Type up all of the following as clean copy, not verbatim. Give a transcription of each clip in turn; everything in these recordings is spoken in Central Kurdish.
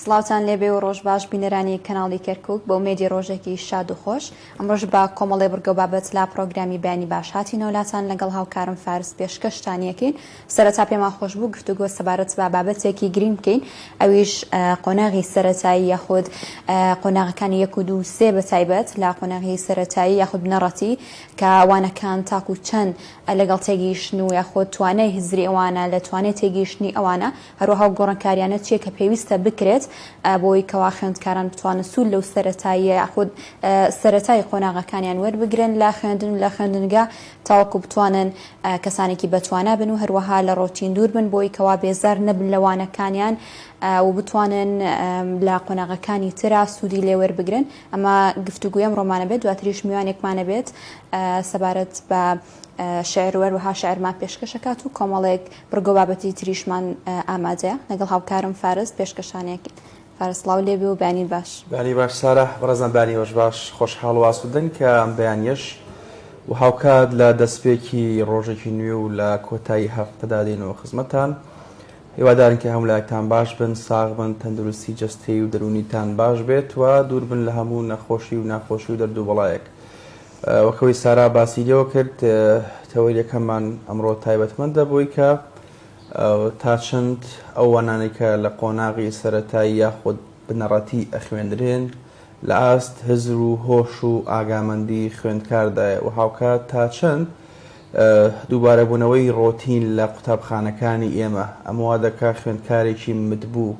سڵاوتان لێبێ و ڕۆژ باش بینەرانی کەناڵی کەرکوک بە ئومێدی ڕۆژێکی شاد و خۆش ئەمڕۆش بە کۆمەڵێ بڕگە و بابەت لە پڕۆگرامی بەیانی باش هاتینەوە لاتان لەگەڵ هاوکارم فارس پێشکەشتان یەکەین سەرەتا پێمان خۆش بوو گفتوگۆ سەبارەت بە بابەتێکی گرینگ بکەین ئەویش قۆناغی سەرەتایی یاخود قۆناغەکانی یەک و دوو سێ بە تایبەت لە قۆناغی سەرەتایی یاخود بنەڕەتی کە وانەکان تاکو چەند لەگەڵ تێگەیشتن و یاخود توانای هزری ئەوانە لە توانای تێگەیشتنی ئەوانە هەروەها ئەو گۆڕانکاریانە چیە کە پێویستە بکرێت بۆی کەوا خوێندکاران بتوانن سوود لەو سەرەتاییە یاخود سەرەتای قۆناغەکانیان وەربگرن لە خوێندن و لە خوێندنگا تاوەکو بتوانن کەسانێکی بەتوانا بن و هەروەها لە ڕۆتین دوور بن بۆی کەوا بێزار نەبن لە وانەکانیان و بتوانن لە قۆناغەکانی ترا سوودی لێ وەربگرن ئەمە گفتوگوی ئەمڕۆمانە بێت دواتریش میوانێکمانە بێت سەبارەت بە شعر و هەروەها شعرمان پێشکەش ئەکات و کۆمەڵێک بڕگە و بابەتی تریشمان ئامادەیە لەگەڵ هاوکارم فارس پێشکەشانێک فارس سڵاو لێبێ و بەیانیت باش. بەیانی باش سارا، بەڕێزان بەیانی ئێوەش باش، خۆشحاڵ و ئاسوودەن کە ئەم بەیانیەش و هاوکات لە دەستپێکی ڕۆژێکی نوێ و لە کۆتایی هەفتەدا دێینەوە خزمەتتان. هیوادارین کە هەموو لایەکتان باش بن، ساغ بن، تەندروستی جەستەیی و دەروونیتان باش بێت و دوور بن لە هەموو نەخۆشی و ناخۆشی و دەرد و بەڵایەک. وەک ئەوەی سارا باسی لێوە کرد تەوەریەکەمان ئەمڕۆ تایبەتمەندە بۆی کە تا چەند ئەو وانانەی کە لە قۆناغی سەرەتایی یاخود بنەڕەتی ئەخوێندرێن لە ئاست هزر و هۆش و ئاگامەندی خوێندکاردایە و هاوکات تا چەند دووبارەبوونەوەی ڕۆتین لە قوتابخانەکانی ئێمە ئەمە وا دەکا خوێندکارێکی متبوو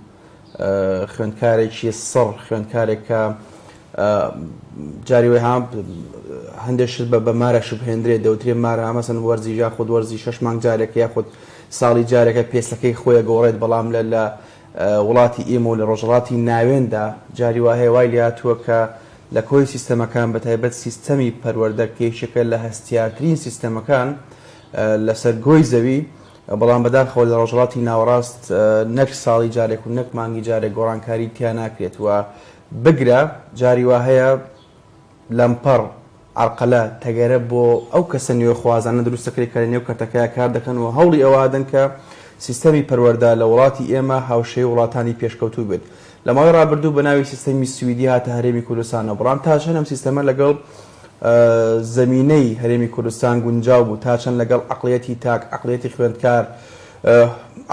خوێندکارێکی سڕ، خوێندکارێک کە جاری وای ها هەندێک شت بە بە مارە شوبهێندرێت دەوترێ مارە مەسەن وەرزی یاخود وەرزی شەش مانگ جارێک یاخود ساڵی جارێکە پێستەکەی خۆی گۆڕێت بەڵام لە لە وڵاتی ئێمە و لە ڕۆژهەڵاتی ناوێندا جاری وا هەیە وای لێهاتووە کە لە کۆی سیستەمەکان بە تایبەت سیستەمی پەروەردە کە یەکێکە لە هەستیارترین سیستەمەکان لەسەر گۆی زەوی بەڵام بەداخەوە لە ڕۆژهەڵاتی ناوەڕاست نەک ساڵی جارێک و نەک مانگی جارێک گۆڕانکاری تیا ناکرێت و بگرە جاری وا هەیە لەمپەڕ، عەرقەلە، تەگەرە بۆ ئەو کەسە نوێخوازانە دروست دەکرێت کە لە نێو کەرتەکەیا کار دەکەن و هەوڵی ئەوە ئەدەن کە سیستەمی پەروەردە لە وڵاتی ئێمە هاوشێوەی وڵاتانی پێشکەوتوو بێت. لە ماوەی ڕابردوو بە ناوی سیستەمی سویدی هاتە هەرێمی کوردستانەوە، بەڵام تا چەند ئەم سیستەمە لەگەڵ زەمینەی هەرێمی کوردستان گونجاو بوو، تا چەند لەگەڵ عەقڵیەتی تاک، عەقڵیەتی خوێندکار،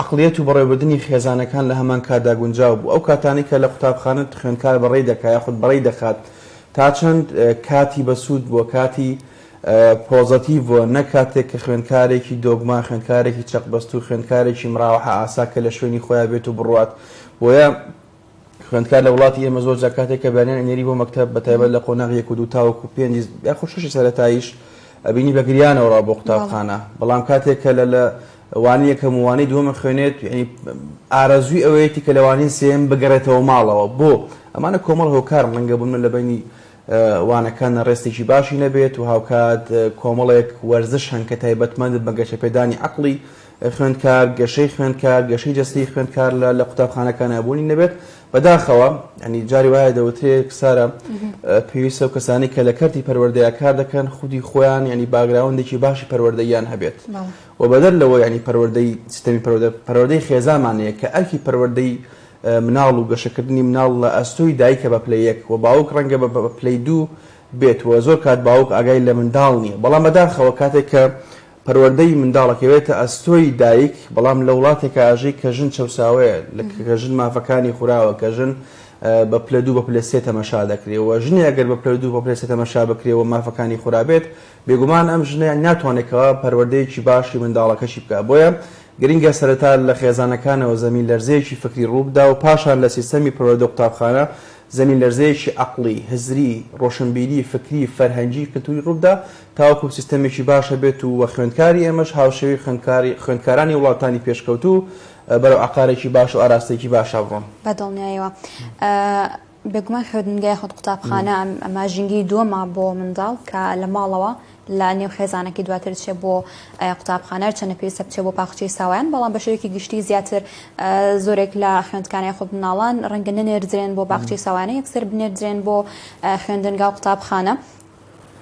عەقڵیەت و بەڕێوەبردنی خێزانەکان لە هەمان کاتدا گونجاو بوو. ئەو کاتانەی کە لە قوتابخانە خوێندکار بەڕێی دەکا یاخود بەڕێی دەخات تا چەند کاتی بەسوود بووە، کاتی پۆزەتیڤ بووە، نەک کاتێک کە خوێندکارێکی دۆگما، خوێندکارێکی چەقبەستوو، خوێندکارێکی مراوەحە ئاسا کە لە شوێنی خۆیا بێت و بڕوات. بۆیە خوێندکار لە وڵاتی ئێمە زۆر جار کاتێک کە بەیانیان ئەنێری بۆ مەکتەب بە تایبەت لە قۆناغی یەک و دوو تاوەکو پێنجی یاخود شەشی سەرەتاییش ئەبینی بە گریانەوە ڕا بۆ قوتابخانە بەڵام کاتێک کە لە لە وانەی یەکەم و وانەی دووەم خوێنێت یعنی ئارەزووی ئەوەیەتی کە لە وانەی سێیەم بگەڕێتەوە ماڵەوە بۆ ئەمانە کۆمەڵ هۆکار ڕەنگە بوون لە بەینی وانەکان ڕێستێکی باشی نەبێت و هاوکات کۆمەڵێک وەرزش هەن کە تایبەتمەندن بە گەشەپێدانی عەقڵی خوێندکار، گەشەی خوێندکار، گەشەی جەستەی خوێندکار لە لە قوتابخانەکانا بوونی نەبێت، بەداخەوە یانی جاری وایە دەوترێ سارا پێویستە ئەو کەسانەی کە لە کەرتی پەروەردەیا کار دەکەن خودی خۆیان یانی باکگراوندێکی باشی پەروەردەییان هەبێت و بەدەر لەوە یانی پەروەردەی سیستەمی پەروەردە پەروەردەی خێزانمان هەیە کە ئەرکی پەروەردەی مناڵ و گەشەکردنی مناڵ لە ئەستۆی دایکە بە پلەی یەک و باوک ڕەنگە بە پلەی دوو بێت و زۆر کات باوک ئاگای لە منداڵ نییە بەڵام بەداخەوە کاتێک کە پەروەردەی منداڵ ئەکەوێتە ئەستۆی دایک، بەڵام لە وڵاتێکا ئەژی کە ژن چەوساوەیە، کە ژن مافەکانی خوراوە، کە ژن بە پلە دوو بە پلە سێ تەمەشا دەکرێ و ژنێ ئەگەر بە پلە دوو بە پلە سێ تەمەشا بکرێ و مافەکانی خورابێت، بێگومان ئەم ژنە ناتوانێ کەوا پەروەردەیەکی باشی منداڵەکەشی بکا. بۆیە گرنگە سەرەتا لە خێزانەکانەوە زەمین لەرزەیەکی فکری ڕووبدا و پاشان لە سیستەمی پەروەردە و قوتابخانە زەمین لەرزەیەکی عەقڵی، هزری، ڕۆشنبیری، فکری، فەرهەنگی، کلتوری ڕووبدا تاوەکو سیستەمێکی باش هەبێت و وە خوێندکاری ئێمەش هاوشێوەی خوێندکاری خوێندکارانی وڵاتانی پێشکەوتوو بەرەو عەقارێکی باش و ئاراستەیەکی باشا بڕۆن. بە دڵنیایەوە. بێگومان خوێندنگا یاخود قوتابخانە ئەمە ژینگەی دووەمە بۆ منداڵ کە لە ماڵەوە لە نێو خێزانەکەی دواتر دەچێت بۆ قوتابخانە هەرچەندە پێویستە بچێت بۆ باخچەی ساوایان بەڵام بە شێوەیەکی گشتی زیاتر زۆرێک لە خوێندکاران یاخود مناڵان ڕەنگە نەنێردرێن بۆ باخچەی ساوایانە یەکسەر بنێردرێن بۆ خوێندنگا و قوتابخانە.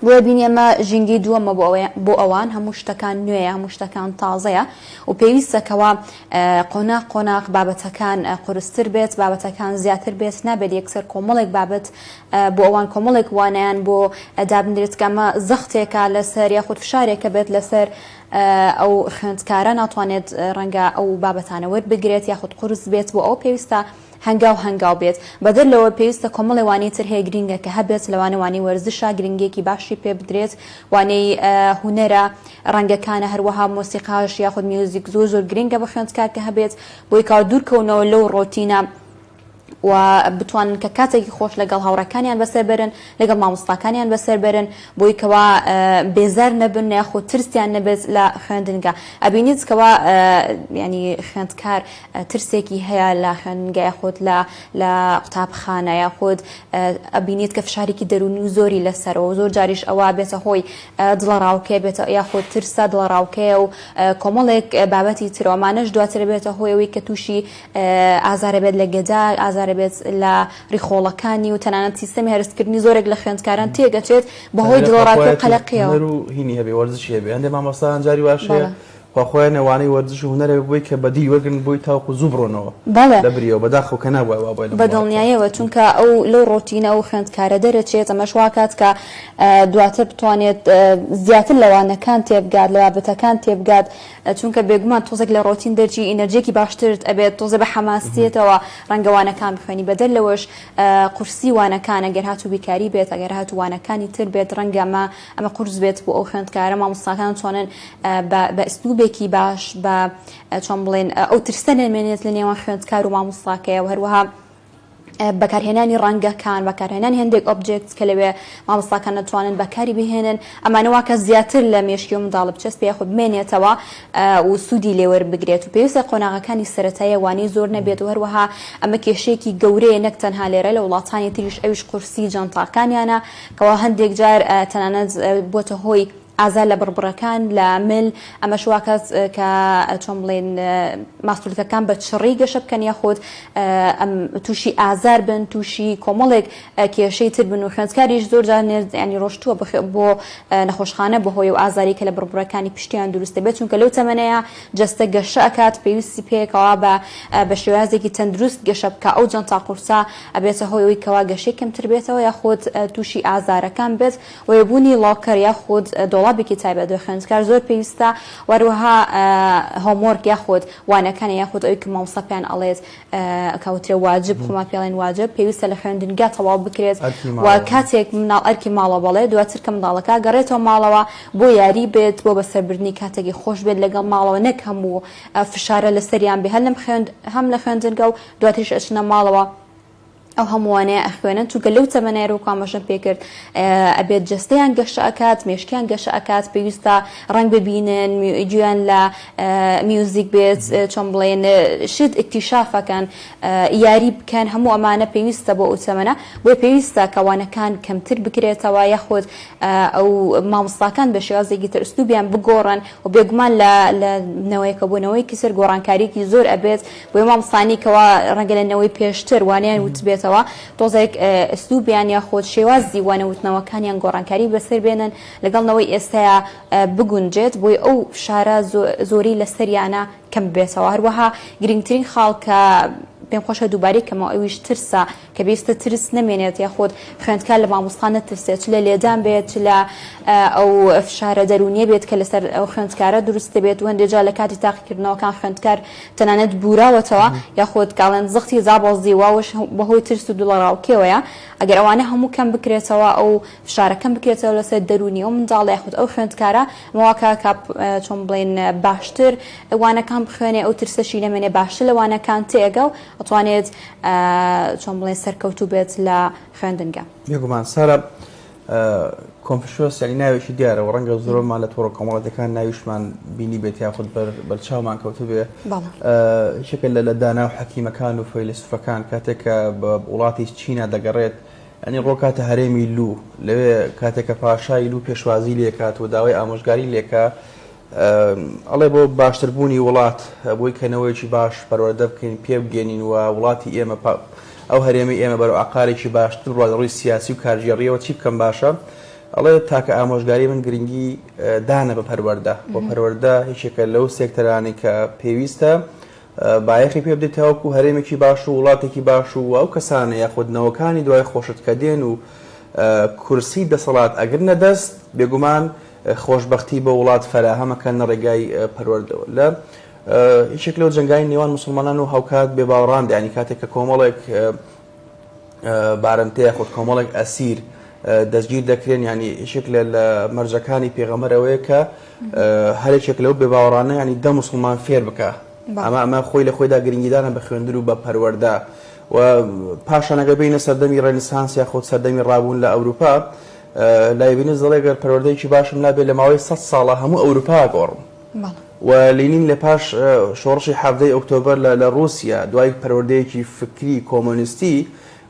بۆیە بینی ئەمە ژینگەی دووەمە بۆ ئەوەیە بۆ ئەوان هەموو شتەکان نوێیە هەموو شتەکان تازەیە و پێویستە کەوا قۆناغ قۆناغ بابەتەکان قورستر بێت بابەتەکان زیاتر بێت نابێت یەکسەر کۆمەڵێک بابەت بۆ ئەوان کۆمەڵێک وانەیان بۆ دابنرێت کە ئەمە زەختێکە لەسەر یاخود فشارێکە بێت لەسەر ئەو خوێندکارە ناتوانێت ڕەنگە ئەو بابەتانە وەربگرێت یاخود قورس بێت بۆ ئەو پێویستە هەنگاو هەنگاو بێت. بەدەر لەوە پێویستە کۆمەڵێ وانەی تر هەیە گرینگە کە هەبێت لەوانە وانەی وەرزشە گرنگیەکی باشی پێ بدرێت وانەی هونەرە ڕەنگەکانە هەروەها مۆسیقاش یاخود میوزیک زۆر زۆر گرنگە بە خوێندکار کە هەبێت بۆی کەوا دوور کەونەوە لەو ڕۆتینە و بتوانن کە کاتێکی خۆش لەگەڵ هاوڕێکانیان بەسەر بەرن لەگەڵ مامۆستاکانیان بەسەر بەرن بۆی کەوا بێزار نەبن یاخود ترسیان نەبێت لە خوێندنگە ئەبینیت کەوا یانی خوێندکار ترسێکی هەیە لە خوێندنگە یاخود لە لە قوتابخانە یاخود ئەبینیت کە فشارێکی دەروونی و زۆری لەسەرەوە زۆر جاریش ئەوە بێتە هۆی دڵەڕاوکێ بێتە یاخود ترسە دڵەڕاوکێ و کۆمەڵێک بابەتی تر ئەمانەش دواتر بێتە هۆی ئەوەی کە تووشی ئازارە بێت لە گەدە ئازارە بێت لە ڕیخۆڵەکانی و تەنانەت سیستەمی هەرسکردنی زۆرێک لە خوێندکاران تێگەچێت بەهۆی دڵەڕاوکێ و قەلەقیەوە. هونەر و هینی هەبێ وەرزشی هەبێ هەندێ مامۆستایان جاری واش هەیە خوا خۆیان وانەی وەرزش و هونەر هەبێ بۆی کە بەدیل وەرگرن بۆی تاوەکو زوو بڕۆنەوە بەڵێ لە بریەوە بەداخەوە کە نابوایە وا بوایە لەم بە وڵاتە. دڵنیایەوە چونکە ئەو لەو ڕۆتینە ئەو خوێندکارە دەرەچێت ئەمەش واکات کە دواتر بتوانێت زیاتر لە وانەکان تێبگات لە بابەتەکان تێبگات چونکە بێگومان تۆزێک لە ڕۆتین دەرچی ئینەرجیەکی باشترت ئەبێت تۆزێ بە حەماسیەتەوە ڕەنگە وانەکان بخوێنی بەدەر لەوەش قورسی وانەکان ئەگەر هاتوو بیکاری بێت ئەگەر هاتوو وانەکانی تر بێت ڕەنگە ئەمە ئەمە قورس بێت بۆ ئەو خوێندکارە مامۆستاکان چۆنن بە بە ئسلوبێکی باش بە چۆن بڵێن ئەو ترسە نەمێنێت لە نێوان خوێندکار و مامۆستاکەیە و هەروەها بەکارهێنانی ڕەنگەکان بەکارهێنانی هەندێک object کە لەوێ مامۆستاکان دەتوانن بەکاری بهێنن ئەمانە واکە زیاتر لە مێشکی و منداڵ بچەسپێ یاخود بمێنێتەوە و سوودی لێوەربگرێت و پێویستە قۆناغەکانی سەرەتاییە وانەی زۆر نەبێت و هەروەها ئەمە کێشەیەکی گەورەیە نەک تەنها لێرە لە وڵاتانی تریش ئەویش قورسی جانتاکانیانە کەوا هەندێک جار تەنانەت بۆتە هۆی ئازار لە بڕبڕەکان، لە مل، ئەمەش واکات کە چۆن بڵێین ماسولکەکان بە چڕی گەشە بکەن یاخود ئەم تووشی ئازار بن تووشی کۆمەڵێک کێشەی تر بن و خوێندکاریش زۆر جار نێرد ینی ڕۆشتووە بۆ نەخۆشخانە بەهۆی و ئازاری کە لە بڕبڕەکانی پشتیان دروست دەبێت چونکە لەو تەمەنەیە جەستە گەشە ئەکات پێویستی پێکەوە بە بە شێوازێکی تەندروست گەشە بکە ئەو جەنتا قورسە ئەبێتە هۆی ئەوەی کەوا گەشەی کەمتر بێتەوە یاخود تووشی ئازارەکان بێت بۆیە بوونی locker یاخود دۆڵابێکی تایبەت بە خوێندکار زۆر پێویستە و هەروەها homework یاخود وانەکانی یاخود ئەوی کە مامۆستا پێیان ئەڵێت کە وترێ واجب خۆمان پێڵێن واجب پێویستە لە خوێندنگا تەواو بکرێت و کاتێک مناڵ ئەرکی ماڵەوە بەڵێ دواتر کە منداڵەکە گەڕێتەوە ماڵەوە بۆ یاری بێت بۆ بەسەربردنی کاتێکی خۆش بێت لەگەڵ ماڵەوە نەک هەموو فشارە لەسەریان بێ هەر لەم خوێند هەم لە خوێندنگا و دواتریش ئەچنە ماڵەوە ئەو هەموو وانەیە ئەخوێنن چونکە لەو تەمەنەیە وەکو ئاماژەم پێکرد ئەبێت جەستەیان گەشە ئەکات مێشکیان گەشە ئەکات پێویستە ڕەنگ ببینن گوێیان لە میوزیک بێت چۆن بڵێن شت ئیکتیشافەکەن یاری بکەن هەموو ئەمانە پێویستە بۆ ئەو تەمەنە بۆیە پێویستە کە وانەکان کەمتر بکرێتەوە یاخود ئەو مامۆستاکان بە شێوازێکی تر ئسلوبیان بگۆڕن و بێگومان لە لە نەوەیەکە بۆ نەوەیەکی تر گۆڕانکاریەکی زۆر ئەبێت بۆیە مامۆستانی کەوا ڕەنگە لە نەوەی پێشتر وانەیان وتبێتەوە تۆزێک ئسلوبیان یاخود شێوازی وانە وتنەوەکانیان گۆڕانکاری بەسەر بێنن لەگەڵ نەوەی ئێستایا بگونجێت بۆی ئەو فشارە زۆری لەسەریانە کەم ببێتەوە هەروەها گرنگترین خاڵ کە پێم خۆشە دووبارەی کەمەوە ئەویش ترسە کە پێویستە ترس نەمێنێت یاخود خوێندکار لە مامۆستا نەترسێت چ لە لێدان بێت چ لە ئەو فشارە دەروونیە بێت کە لەسەر ئەو خوێندکارە دروست دەبێت و هەندێک جار لە کاتی تاقیکردنەوەکان خوێندکار تەنانەت بوراوەتەوە یاخود کاڵێن زەختی دابەزیوە ئەوەش بەهۆی ترس و دڵەڕاوکێوەیە ئەگەر ئەوانە هەموو کەم بکرێتەوە ئەو فشارە کەم بکرێتەوە لەسەر دەروونی ئەو منداڵە یاخود ئەو خوێندکارە ئەمە واکا کە چۆن بڵێن باشتر وانەکان بخوێنێ ئەو ترسەشی نەمێنێ باشتر لە وانەکان تێئەگا و ئەتوانێت چۆن بڵێن سەرکەوتوو بێت لە خوێندنگە. بێگومان سارا کۆنفشیۆس یانی ناوێکی دیارە و ڕەنگە زۆرمان لە تۆڕە کۆمەڵاتەکان ناویشمان بینی بێت یاخود بەر بەرچاومان کەوتبێ یەکێکە لە لە دانا و حەکیمەکان و فەیلەسوفەکان کاتێک کە بە وڵاتی چینا دەگەڕێت ینی ڕۆکاتە هەرێمی لوو لەوێ کاتێک کە پاشای لوو پێشوازی لێکات و داوای ئامۆژگاری لێکا ئەڵێ بۆ باشتر بوونی وڵات بۆی کە نەوەیەکی باش پەروەردە بکەین پێ بگەینین و وڵاتی ئێمە ئەو هەرێمەی ئێمە بەرەو ئاقارێکی باشتر بڕوات لە ڕووی سیاسی و کارگێڕییەوە چی بکەم باشە؟ ئەڵێ تاکە ئامۆژگاری من گرنگی دانە بە پەروەردە و پەروەردە یەکێکە لەو سێکتەرانەی کە پێویستە بایەخی پێ بدەیت تاوەکو هەرێمێکی باش و وڵاتێکی باش و ئەو کەسانە یاخود نەوەکانی دوای خۆشت کە دێن و کورسی دەسەڵات ئەگرنە دەست بێگومان خۆشبەختی بۆ وڵات فەراهەمەکەن لە ڕێگای پەروەردەوە. لە یەکێک لەو جەنگانی نێوان موسڵمانان و هاوکات بێباوەڕان یانی کاتێک کە کۆمەڵێک بارمتە یاخود کۆمەڵێک ئەسیر دەستگیر دەکرێن ینی یەکێک لە لە مەرجەکانی پێغەمبەر ئەوەیە کە هەرێکێک لەو بێباوەڕانە ینی دە موسڵمان فێر بکە ئەمە ئەمە خۆی لە خۆیدا گرنگیدانە بە خوێندن و بە پەروەردە و پاشان ئەگەر بینە سەردەمی ڕێنسانس یاخود سەردەمی ڕابوون لە ئەوروپا لایبنز دەڵێ گەر پەروەردەیەکی باشم لابێ لە ماوەی سەد ساڵە هەموو ئەوروپا گۆڕم. و لینین لە پاش شۆڕشی حەڤدەی ئۆکتۆبەر لە لە ڕووسیا دوای پەروەردەیەکی فکری کۆمۆنیستی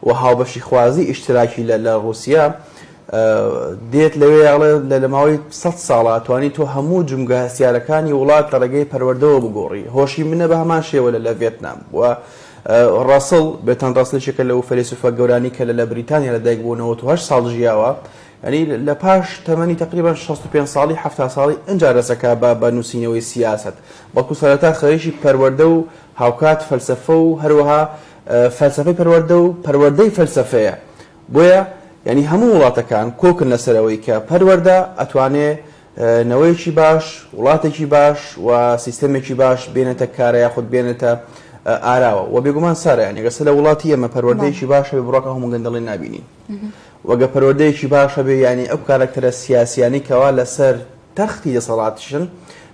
و هاوبەشیخوازی ئیشتراکی لە لە ڕووسیا دێت لەوێ ئەڵێ لە لە ماوەی سەد ساڵە توانی تۆ هەموو جومگە هەستیارەکانی وڵات لە ڕێگەی پەروەردەوە بگۆڕی. هۆشی منە بە هەمان شێوە لە لە ڤێتنام و ڕاسڵ، بێرتراند ڕاسڵ یەکێکە لەو فەیلەسوفە گەورانەی کە لە لە بریتانیا لەدایک بووە 98 ساڵ ژیاوە، یانی لە پاش تەمەنی تەقریبەن 65 ساڵی 70 ساڵی ئنجا دەستەکا بە بە نووسینەوەی سیاسەت، بەڵکو سەرەتا خەریکی پەروەردە و هاوکات فەلسەفە و هەروەها فەلسەفەی پەروەردە و پەروەردەی فەلسەفەیە. بۆیە یانی هەموو وڵاتەکان کۆکن لەسەر ئەوەی کە پەروەردە ئەتوانێ نەوەیەکی باش، وڵاتێکی باش و سیستەمێکی باش بێنێتە کارە یاخود بێنێتە ئاراوە و بێگومان سارا یانی گەر سەر لە وڵاتی ئێمە پەروەردەیەکی باش هەبێ بڕواکە هەموو گەندەڵی نابینین و گەر پەروەردەیەکی باش هەبێ یانی ئەو کارەکتەرە سیاسیانەی کەوا لەسەر تەختی دەسەڵاتیشن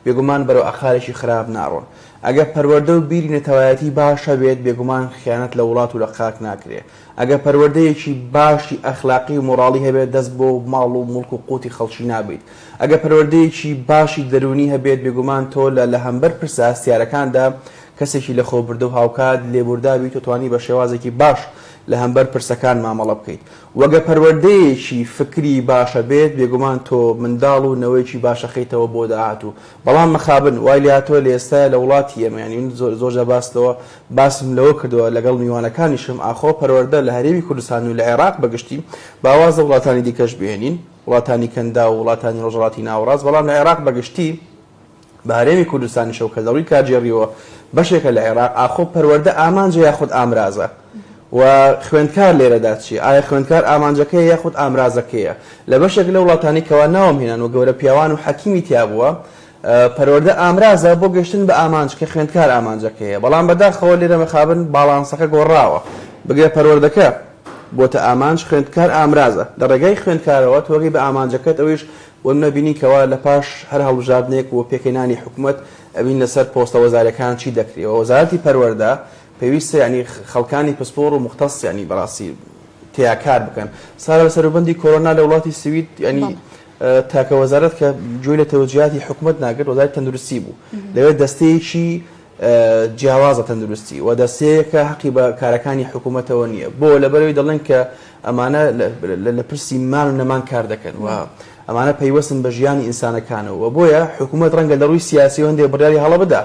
بێگومان بەرەو ئاقارێکی خراپ ناڕۆن ئەگەر پەروەردە و بیری نەتەوایەتی باش هەبێت بێگومان خیانەت لە وڵات و لە خاک ناکرێ ئەگەر پەروەردەیەکی باشی ئەخلاقی و مۆڕاڵی هەبێت دەست بۆ ماڵ و موڵک و قوتی خەڵکی نابەیت. ئەگەر پەروەردەیەکی باشی دەروونی هەبێت بێگومان تۆ لە لە هەمبەر پرسە هەستیارەکاندا کەسێکی لەخۆبردە و هاوکات لێبورداویت و توانی بە شێوازێکی باش لە هەمبەر پرسەکان مامەڵە بکەیت. وە گەر پەروەردەیەکی فکری باش هەبێت بێگومان تۆ منداڵ و نەوەیەکی باش ئەخەیتەوە بۆ داهاتوو. بەڵام مەخابن وای لێهاتووە لە ئێستایا لە وڵاتی ئێمە یانی من زۆر زۆر جار باس لەوە باسم لەوە کردووە لەگەڵ میوانەکانیشم ئاخۆ پەروەردە لە هەرێمی کوردستان و لە عێراق بە گشتی با واز لە وڵاتانی دیکەش بهێنین وڵاتانی کەنداو و وڵاتانی ڕۆژهەڵاتی ناوەڕاست بەڵام لە عێراق بە گشتی بە هەرێمی کوردستانیشەوە کە لە ڕووی کارگێڕییەوە بەشێکە لە عێراق ئاخۆ پەروەردە ئامانجە یاخود ئامرازە و خوێندکار لێرەدا چییە؟ ئایا خوێندکار ئامانجەکەیە یاخود ئامرازەکەیە؟ لە بەشێک لەو وڵاتانەی کەوا ناوم هێنان و گەورە پیاوان و حەکیمی تیا بووە، پەروەردە ئامرازە بۆ گەشتن بە ئامانج کە خوێندکار ئامانجەکەیە، بەڵام بەداخەوە لێرە مەخابن باڵانسەکە گۆڕاوە، بگرە پەروەردەکە بۆتە ئامانج، خوێندکار ئامرازە، لە ڕێگای خوێندکارەوە تۆ ئەگەی بە ئامانجەکەت، ئەویش بۆ نمونە بینین کەوا لە پاش هەر هەڵبژاردنێک و پێکهێنانی حکومەت ئەبین لەسەر پۆستە وەزاریەکان چی دەکرێ و وەزارەتی پەروەردە پێویستە یانی خەڵکانی پسپۆڕ و موختەس یانی بەڕاستی تێیا کار بکەن. سارا لە سەروبەندی کۆرۆنا لە وڵاتی سوید یانی تاکە وەزارەت کە گوێی لە تەوجیهاتی حکومەت ناگرت وەزارەتی تەندروستی بوو. لەوێ دەستەیەکی جیاوازە تەندروستی و دەستەیەکە حەقی بە کارەکانی حکومەتەوە نییە. بۆ لەبەرئەوەی دەڵێن کە ئەمانە لە پرسی مان و نەمان کار دەکەن و ئەمانە پەیوەستن بە ژیانی ئینسانەکانەوە و بۆیە حکوومەت ڕەنگە لە ڕووی سیاسیەوە هەندێک بڕیاری هەڵە بدا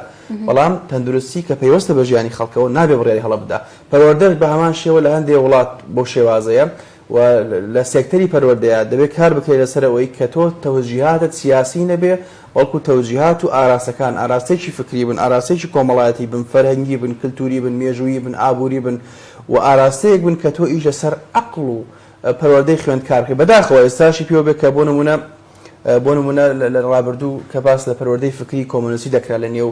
بەڵام تەندروستی کە پەیوەستە بە ژیانی خەڵکەوە نابێ بڕیاری هەڵە بدا. پەروەردەش بە هەمان شێوە لە هەندێ وڵات بەو شێوازەیە و لە سێکتەری پەروەردەیا دەبێ کار بکرێ لەسەر ئەوەی کە تۆ تەوجیهاتت سیاسی نەبێ بەڵکو تەوجیهات و ئاراستەکان ئاراستەیەکی فکری بن، ئاراستەیەکی کۆمەڵایەتی بن، فەرهەنگی بن، کلتوری بن، مێژوویی بن، ئابووری بن و ئاراستەیەک بن کە تۆ ئیش لەسەر عەقڵ و پەروەردەی خوێندکار بکەی. بەداخەوە ئێستاشی پێوە بێ کە بۆ نموونە بۆ نموونە لە ڕابردوو کە باس لە پەروەردەی فکری کۆمۆنیستی دەکرا لە نێو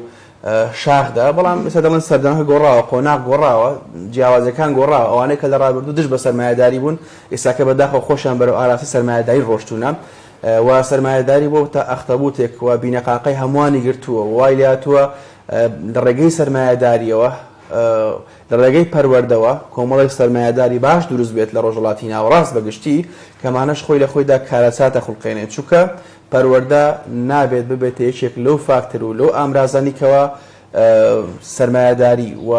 شاخدا، بەڵام ئێستا دەڵێن سەردەمەکە گۆڕاوە، قۆناغ گۆڕاوە، جیاوازیەکان گۆڕاوە، ئەوانەی کە لە ڕابردوو دژ بە سەرمایەداری بوون ئێستاکە بەداخەوە خۆشیان بەرەو ئاراستەی سەرمایەداری ڕۆشتوونە و سەرمایەداری بۆتە ئەختەبوتێک و بینەقاقای هەمووانی گرتووە و وای لێهاتووە لە ڕێگەی سەرمایەداریەوە لە ڕێگەی پەروەردەوە کۆمەڵێک سەرمایەداری باش دروست بێت لە ڕۆژهەڵاتی ناوەڕاست بە گشتی، کەمانەش خۆی لە خۆیدا کارەسات ئەخوڵقێنێت، چونکە پەروەردە نابێت ببێتە یەکێک لەو فاکتەر و لەو ئامرازانەی کەوا سەرمایەداری و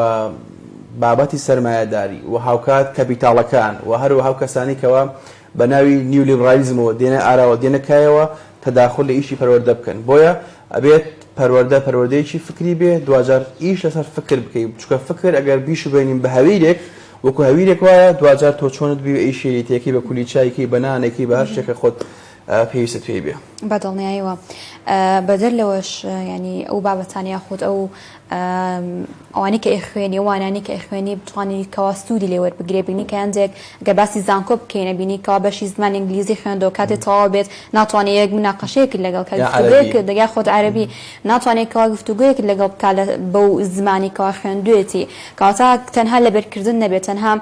بابەتی سەرمایەداری و هاوکات کەپیتاڵەکان و هەروەها ئەو کەسانەی کەوا بە ناوی نیولیبرالیزمەوە دێنە ئاراوە دێنە کایەوە تەداخول لە ئیشی پەروەردە بکەن بۆیە ئەبێت پەروەردە پەروەردەیەکی فکری بێ دواجار ئیش لەسەر فکر بکەی چونکە فکر ئەگەر بیشوبێنین بە هەویرێک وەکو هەویرێک وایە دواجار تۆ چۆنت بیوێ ئیشی لێ تێکەی بە کولیچایکەی بە نانێکی بە هەر شتێک کە خۆت. پێویستت پێی بێ. بە دڵنیایەوە بەدەر لەوەش یانی ئەو بابەتانە یاخود ئەو ئەوانەی کە ئەیخوێنی ئەو وانانەی کە ئەیخوێنی بتوانی کەوا سوودی لێ وەربگرێ بینی کە هەندێک گەر باسی زانکۆ بکەین ئەبینی کەوا بەشی زمانی ئینگلیزی خوێندەوە کاتێ تەواو بێت ناتوانێ یەک مناقەشەیەکت لەگەڵ کە یا عەرەبی گفتوگۆیەکت یاخود عەرەبی ناتوانێت کەوا گفتوگۆیەکت لەگەڵ بکا لە بەو زمانی کەوا خوێندوێتی کەواتە تەنها لەبەرکردن نەبێت تەنها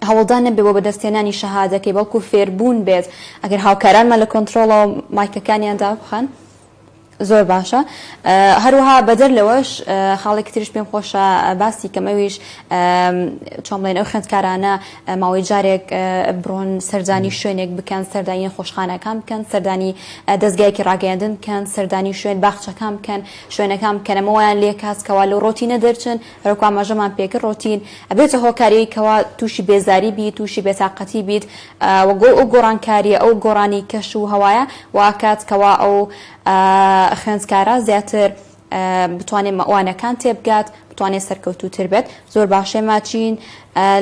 هەوڵدان نەبێت بۆ بەدەستهێنانی شەهادەکەی بەڵکو فێربوون بێت ئەگەر هاوکارانمان لە کۆنترۆڵەوە مایکەکانیان دابخەن زۆر باشە هەروەها بەدەر لەوەش خاڵێکی تریش پێم خۆشە باسی کەم ئەویش چۆن بڵێن ئەو خوێندکارانە ماوەی جارێک بڕۆن سەردانی شوێنێک بکەن سەردانی نەخۆشخانەکان بکەن سەردانی دەستگایەکی ڕاگەیاندن بکەن سەردانی شوێن باخچەکان بکەن شوێنەکان بکەن ئەمە وایان لێکات کەوا لەو ڕۆتینە دەرچن هەروەکو ئاماژەمان پێکرد ڕۆتین ئەبێتە هۆکاری کەوا تووشی بێزاری بیت تووشی بێتاقەتی بیت وە گۆ ئەو گۆڕانکاریە ئەو گۆڕانی کەش و هەوایە واکات کەوا ئەو خوێندکارە زیاتر بتوانێت وانەکان تێبگات بتوانێت سەرکەوتووتر بێت زۆر باشە ماچین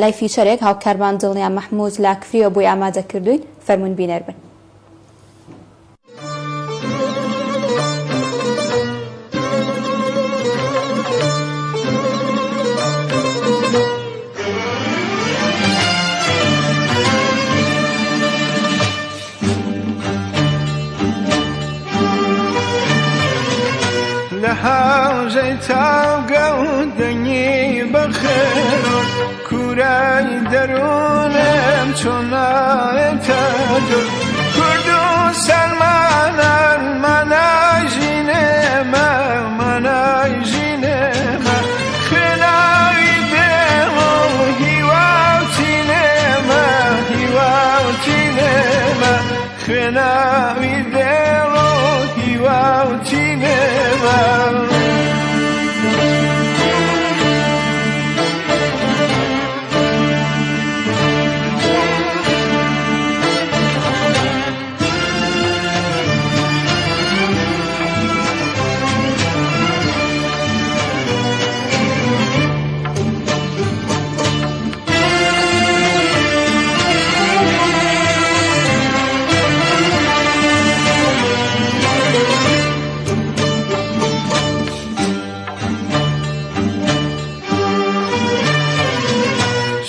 لای feature ێک هاوکارمان دڵنیا مەحموود لە کفریەوە بۆی ئامادە کردووین فەرموون بینەر بن. لە هاوژەی تاوگە و دەنگی بەخێر و کورای دەروونم چۆن نایەتە دڵ کورد و سەلمانان مانای ژینێمە مانای ژینێمە خوێناوی دێم و هیوا و تینێمە هیوا و تینێمە خوێناوی دێڵ و هیوا و تینێمە.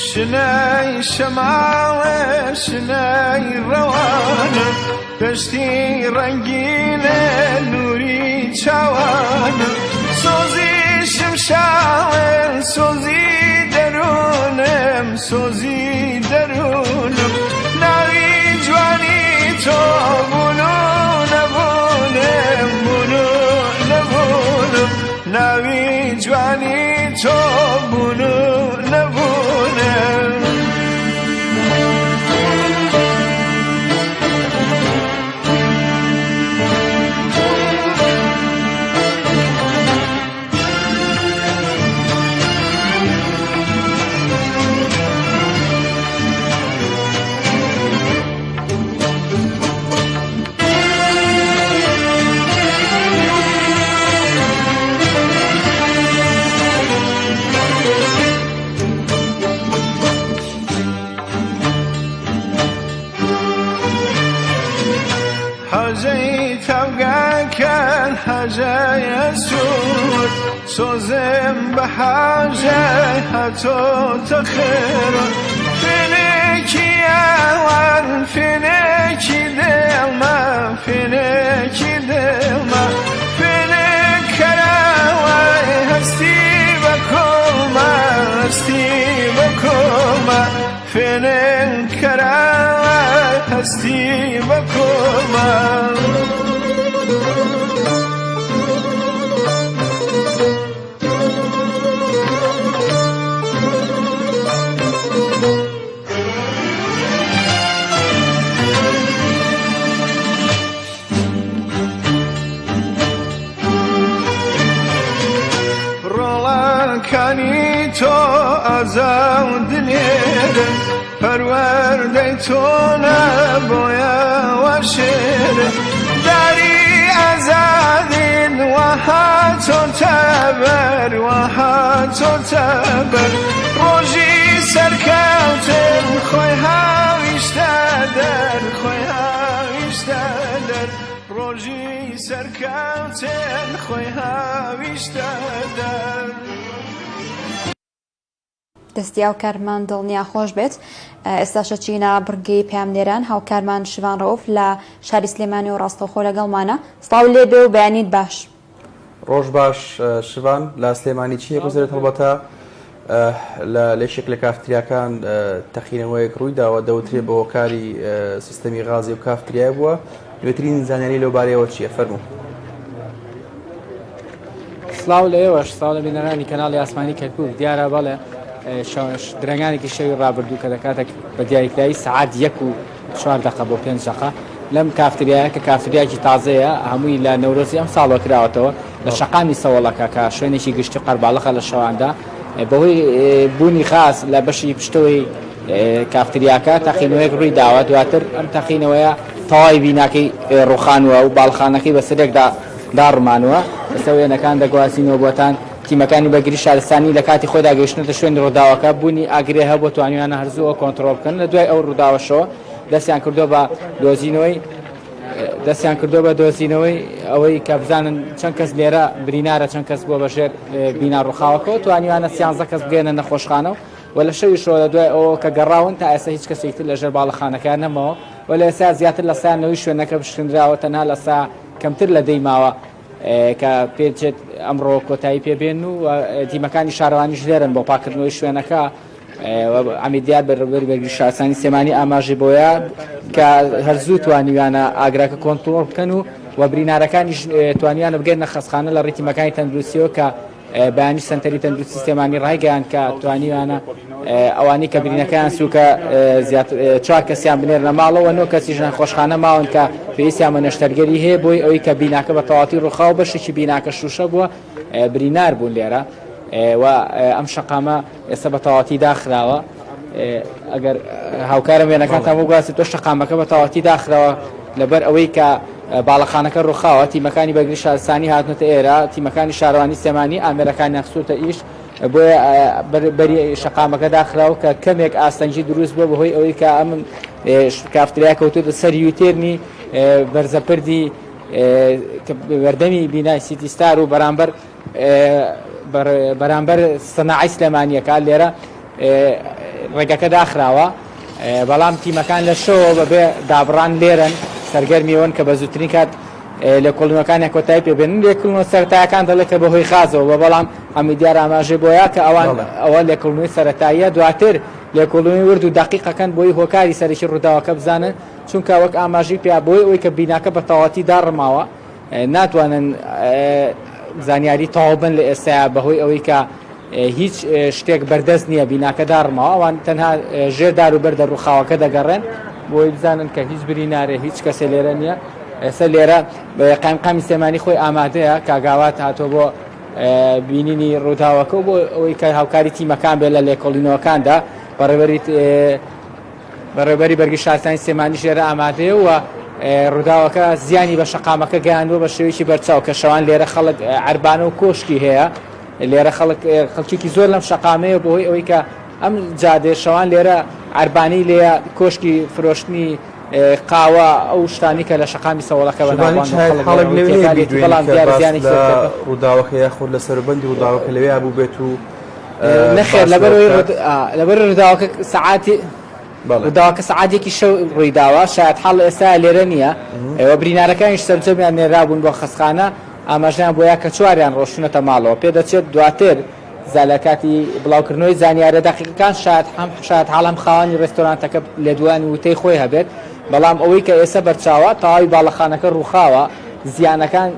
شنەی شەماڵێ شنەی ڕەوانە دەشتی ڕەنگینێ نوری چاوانە سۆزی شمشاڵێ سۆزی دەروونم سۆزی دەروونم ناوی جوانی تۆ بوون و نەبوونم بوون و نەبوونم ناوی جوانی تۆ بوون و نەبوونم. حەژەی تاوگەکان حەژەی ئەسوور سۆزم بە حەژەی هاتۆتە خێر فێنێکی ئەوان فێنێکی دڵمە فێنێکی دڵمە فێنێک کەرەوەی هەستی بە کۆڵمە هەستی بە کۆڵمە فێنێک کەرەوەی هەستی بە کۆڵمە. ڕۆڵەکانی تۆ ئازا و دلێرن پەروەردەی تۆ نەبۆیە وا شێرن داری ئازادین وەها تۆتە بەر وەها تۆتە بەر ڕۆژی سەرکەوتن خۆی هاویشتە دەر خۆی هاویشتە. هاویشتە دەر ڕۆژی سەرکەوتن خۆی هاویشتە دەر. دەستی هاوکارمان دڵنیا خۆش بێت. ئێستاش ئەچینە بڕگەی پەیامنێران، هاوکارمان شڤان ڕەئوف لە شاری سلێمانی و ڕاستەوخۆ لەگەڵمانە. سڵاو لێ بێ و بەیانیت باش. ڕۆژ باش شڤان، لە سلێمانی چی ئەگوزەرێت؟ هەڵبەتە لە لەیەکێک لە کافتریاکان تەقینەوەیەک ڕوویداوە، دەوترێ بە هۆکاری سیستەمی غازی و کافتریای بووە. نوێترین زانیاری لەو بارەیەوە چییە؟ فەرموو. سڵاو لە ئێوەش سڵاو لە بینەرانی کەناڵی ئاسمانی کەرکوک دیارە بەڵێ درەنگانێکی شەوی ڕابردوو کە دەکاتە بە دیاریکراوی سەعات یەک و چوار دەقە بۆ پێنج دەقە لەم کافتریایە کە کافتریاکی تازەیە هەمووی لە نەورۆزی ئەم ساڵەوە کراوەتەوە لە شەقامی سەوەڵەکە کە شوێنێکی گشتی قەرباڵغە لە شەواندا بەهۆی بوونی غاز لە بەشی پشتەوەی کافتریاکە تەقینەوەیەک ڕووی داوە دواتر ئەم تەقینەوەیە تەواوی بیناکەی ڕوخانوە و باڵخانەکەی بەسەرێکدا داڕمانوە ئێستا وێنەکان دەگوازینەوە بۆتان تیمەکانی بەرگری شارستانی لە کاتی خۆیدا گەیشتنەتە شوێنی ڕووداوەکە بوونی ئاگرێ هەبووە توانیویانە هەر زوو ئەوە کۆنتڕۆڵ بکەن لە دوای ئەو ڕووداوەشەوە دەستیان کردووە بە دۆزینەوەی دەستیان کردووە بە دۆزینەوەی ئەوەی کە بزانن چەند کەس لێرە برینارە چەند کەس بووە بەژێر بینا ڕووخاوەکەەوە توانیوانە سیانزە کەس بگەێنە نەخۆشخانە و و لە شەویشەوە لە دوای ئەوە کە گەڕاون تا ئێستا هیچ کەسێکی تر لەژێر باڵەخانەکەیان نەماوە و لە ئێستا زیاتر لە سا نەوەی شوێنەکە پشکنراوە تەنها لە سا کەمتر لە دەی ماوە کە پێچێت ئەمڕۆ کۆتایی پێبێن و تیمەکانی شارەوانیش لێرن بۆ پاکردنەوەی شوێنەکە عەمید دیار بەڕێوەبەری بەرگری شارستانی سلێمانی ئاماژەی بۆیە کە هەر زوو توانیویانە ئاگراکە کۆنتڕۆڵ بکەن و و برینارەکانیش توانیانە بگەنە خەستخانە لە ڕێی تیمەکانی تەندروستیەوە کە بەیانی سەنتەری تەندروستی سلێمانی ڕایگەیاند کە توانیویانە ئەوانەی کە برینەکەیان سووکە زیاتر چوار کەسیان بنێرنە ماڵەوە نۆ کەسیش نەخۆشخانە ماون کە پێویستیان بە نەشتەرگەری هەیە بۆی ئەوەی کە بیناکە بە تەواوەتی ڕووخا و بەشێکی بیناکە شووشە بووە برینار بوون لێرە و ئەم شەقامە ئێستا بە تەواوەتی داخراوە ئەگەر هاوکارم وێنەکانتان بۆ گواستێتەوە شەقامەکە بە تەواوەتی داخراوە لەبەر ئەوەی کە باڵەخانەکە ڕووخاوە، تیمەکانی بەرگری شارستانی هاتنەتە ئێرە، تیمەکانی شارەوانی سلێمانی ئامێرەکانیان خستووەتە ئیش، بۆیە بەری شەقامەکە داخراوە کە کەمێک ئاستەنگی دروست بووە بەهۆی ئەوەی کە ئەم کافتریا کەوتووەتە سەر U-turn ی بەرزەپردی بەردەمی بینای سیتی ستار و بەرامبەر بەرامبەر سەناعەی سلێمانیەکە لێرە ڕێگەکە داخراوە بەڵام تیمەکان لە شەوە بەبێ دابڕان لێرەن سەرگەرمیەوەن کە بە زووترین کات لێکۆڵینەوەکانیان کۆتایی پێبێنن لێکۆڵینەوە سەرەتایەکان دەڵێت کە بەهۆی غازەوە بە بەڵام ئەمیدیار ئاماژەی بۆیە کە ئەوان ئەوە لێکۆڵینەوەی سەرەتاییە دواتر لێکۆڵینەوەی ورد و دەقیقەکەن بۆی هۆکاری سەرەکی ڕووداوەکە بزانن چونکە وەک ئاماژەی پیا بۆی ئەوەی کە بیناکە بە تەواوەتی داڕماوە ناتوانن زانیاری تەواو بن لە ئێستایا بەهۆی ئەوەی کە هیچ شتێک بەردەست نییە بیناکە داڕماوە ئەوان تەنها ژێر دار و بەردە ڕووخاوەکە دەگەڕێن بۆی بزانن کە هیچ برینارێ هیچ کەسێ لێرە نییە ئێستا لێرە قایمقامی سلێمانی خۆی ئامادەیە کاگاوات هاتۆ بۆ بینینی ڕووداوەکە و بۆ ئەوەی کە هاوکاری تیمەکان بێت لە لێکۆڵینەوەکاندا بەڕێوەری بەڕێوەبەری بەرگری شارستانی سلێمانیش لێرە ئامادەیە و ڕووداوەکە زیانی بە شەقامەکە گەیاندووە بە شێوەیەکی بەرچاو کە شەوان لێرە خەڵک عەربانە و کۆشکی هەیە لێرە خەڵک خەڵکێکی زۆر لەم شەقامەیە بەهۆی ئەوەی کە ئەم جادێ شەوان لێرە عەربانی لێیە کۆشکی فرۆشتنی قاوە ئەو شتانی کە لە شەقامی سەوڵەکە بەناوبانگە بەڵام دیار زیانێکی ڕووداوەکە یاخود لە سەروبەندی ڕووداوەکە لەوێ بوو بێت و نەخێر لەبەرئەوەی لەبەر ڕووداوەکە سەعاتی ڕووداوەکە سەعات یەکی شەو ڕوویداوە شایەتحاڵ لە ئێستا لێرە نییە و برینارەکانیش سەرجەمیان نێرابوون بۆ خەستخانە ئاماژەیان بۆیە کە چواریان ڕۆشتونەتە ماڵەوە پێدەچێت دواتر لە کاتی بڵاوکردنەوەی زانیارە دەقیقەکان شایەت هەم شایەتحاڵ هەم خاوەنی ڕێستۆرانتەکە لێدوانی وتەی خۆی هەبێت بەڵام ئەوەی کە ئێستا بەرچاوە تەواوی باڵەخانەکە ڕووخاوە زیانەکان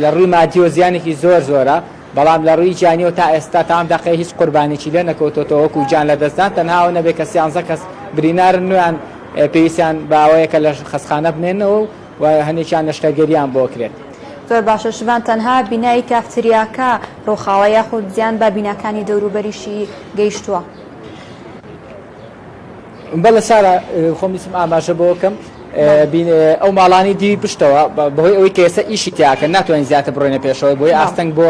لە ڕووی مادیەوە زیانێکی زۆر زۆرە بەڵام لە ڕووی گیانیەوە تا ئێستا تا ئەم دەقەیە هیچ قوربانیەکی لێ نەکەوتۆتەوە وەکو گیان لەدەستدان تەنها ئەوە نەبێت کە سیانزە کەس برینارن نویان پێویستیان بە ئەوەیە کە لە خەستخانە بمێننەوە و هەنێکیان نەشتەرگەریان بۆ کرێت. زۆر باشە شڤان تەنها بینای کافتریاکە ڕووخاوە یاخود زیان بە بیناکانی دەوروبەریشی گەیشتووە؟ بەڵێ سارا خۆم ویستم ئاماژە بەوە بکەم ئەو ماڵانی دیوی پشتەوە بەهۆی ئەوەی کە ئێستا ئیشی تیاکەن ناتوانین زیاتر بڕۆینە پێشەوە بۆیە ئاستەنگ بۆ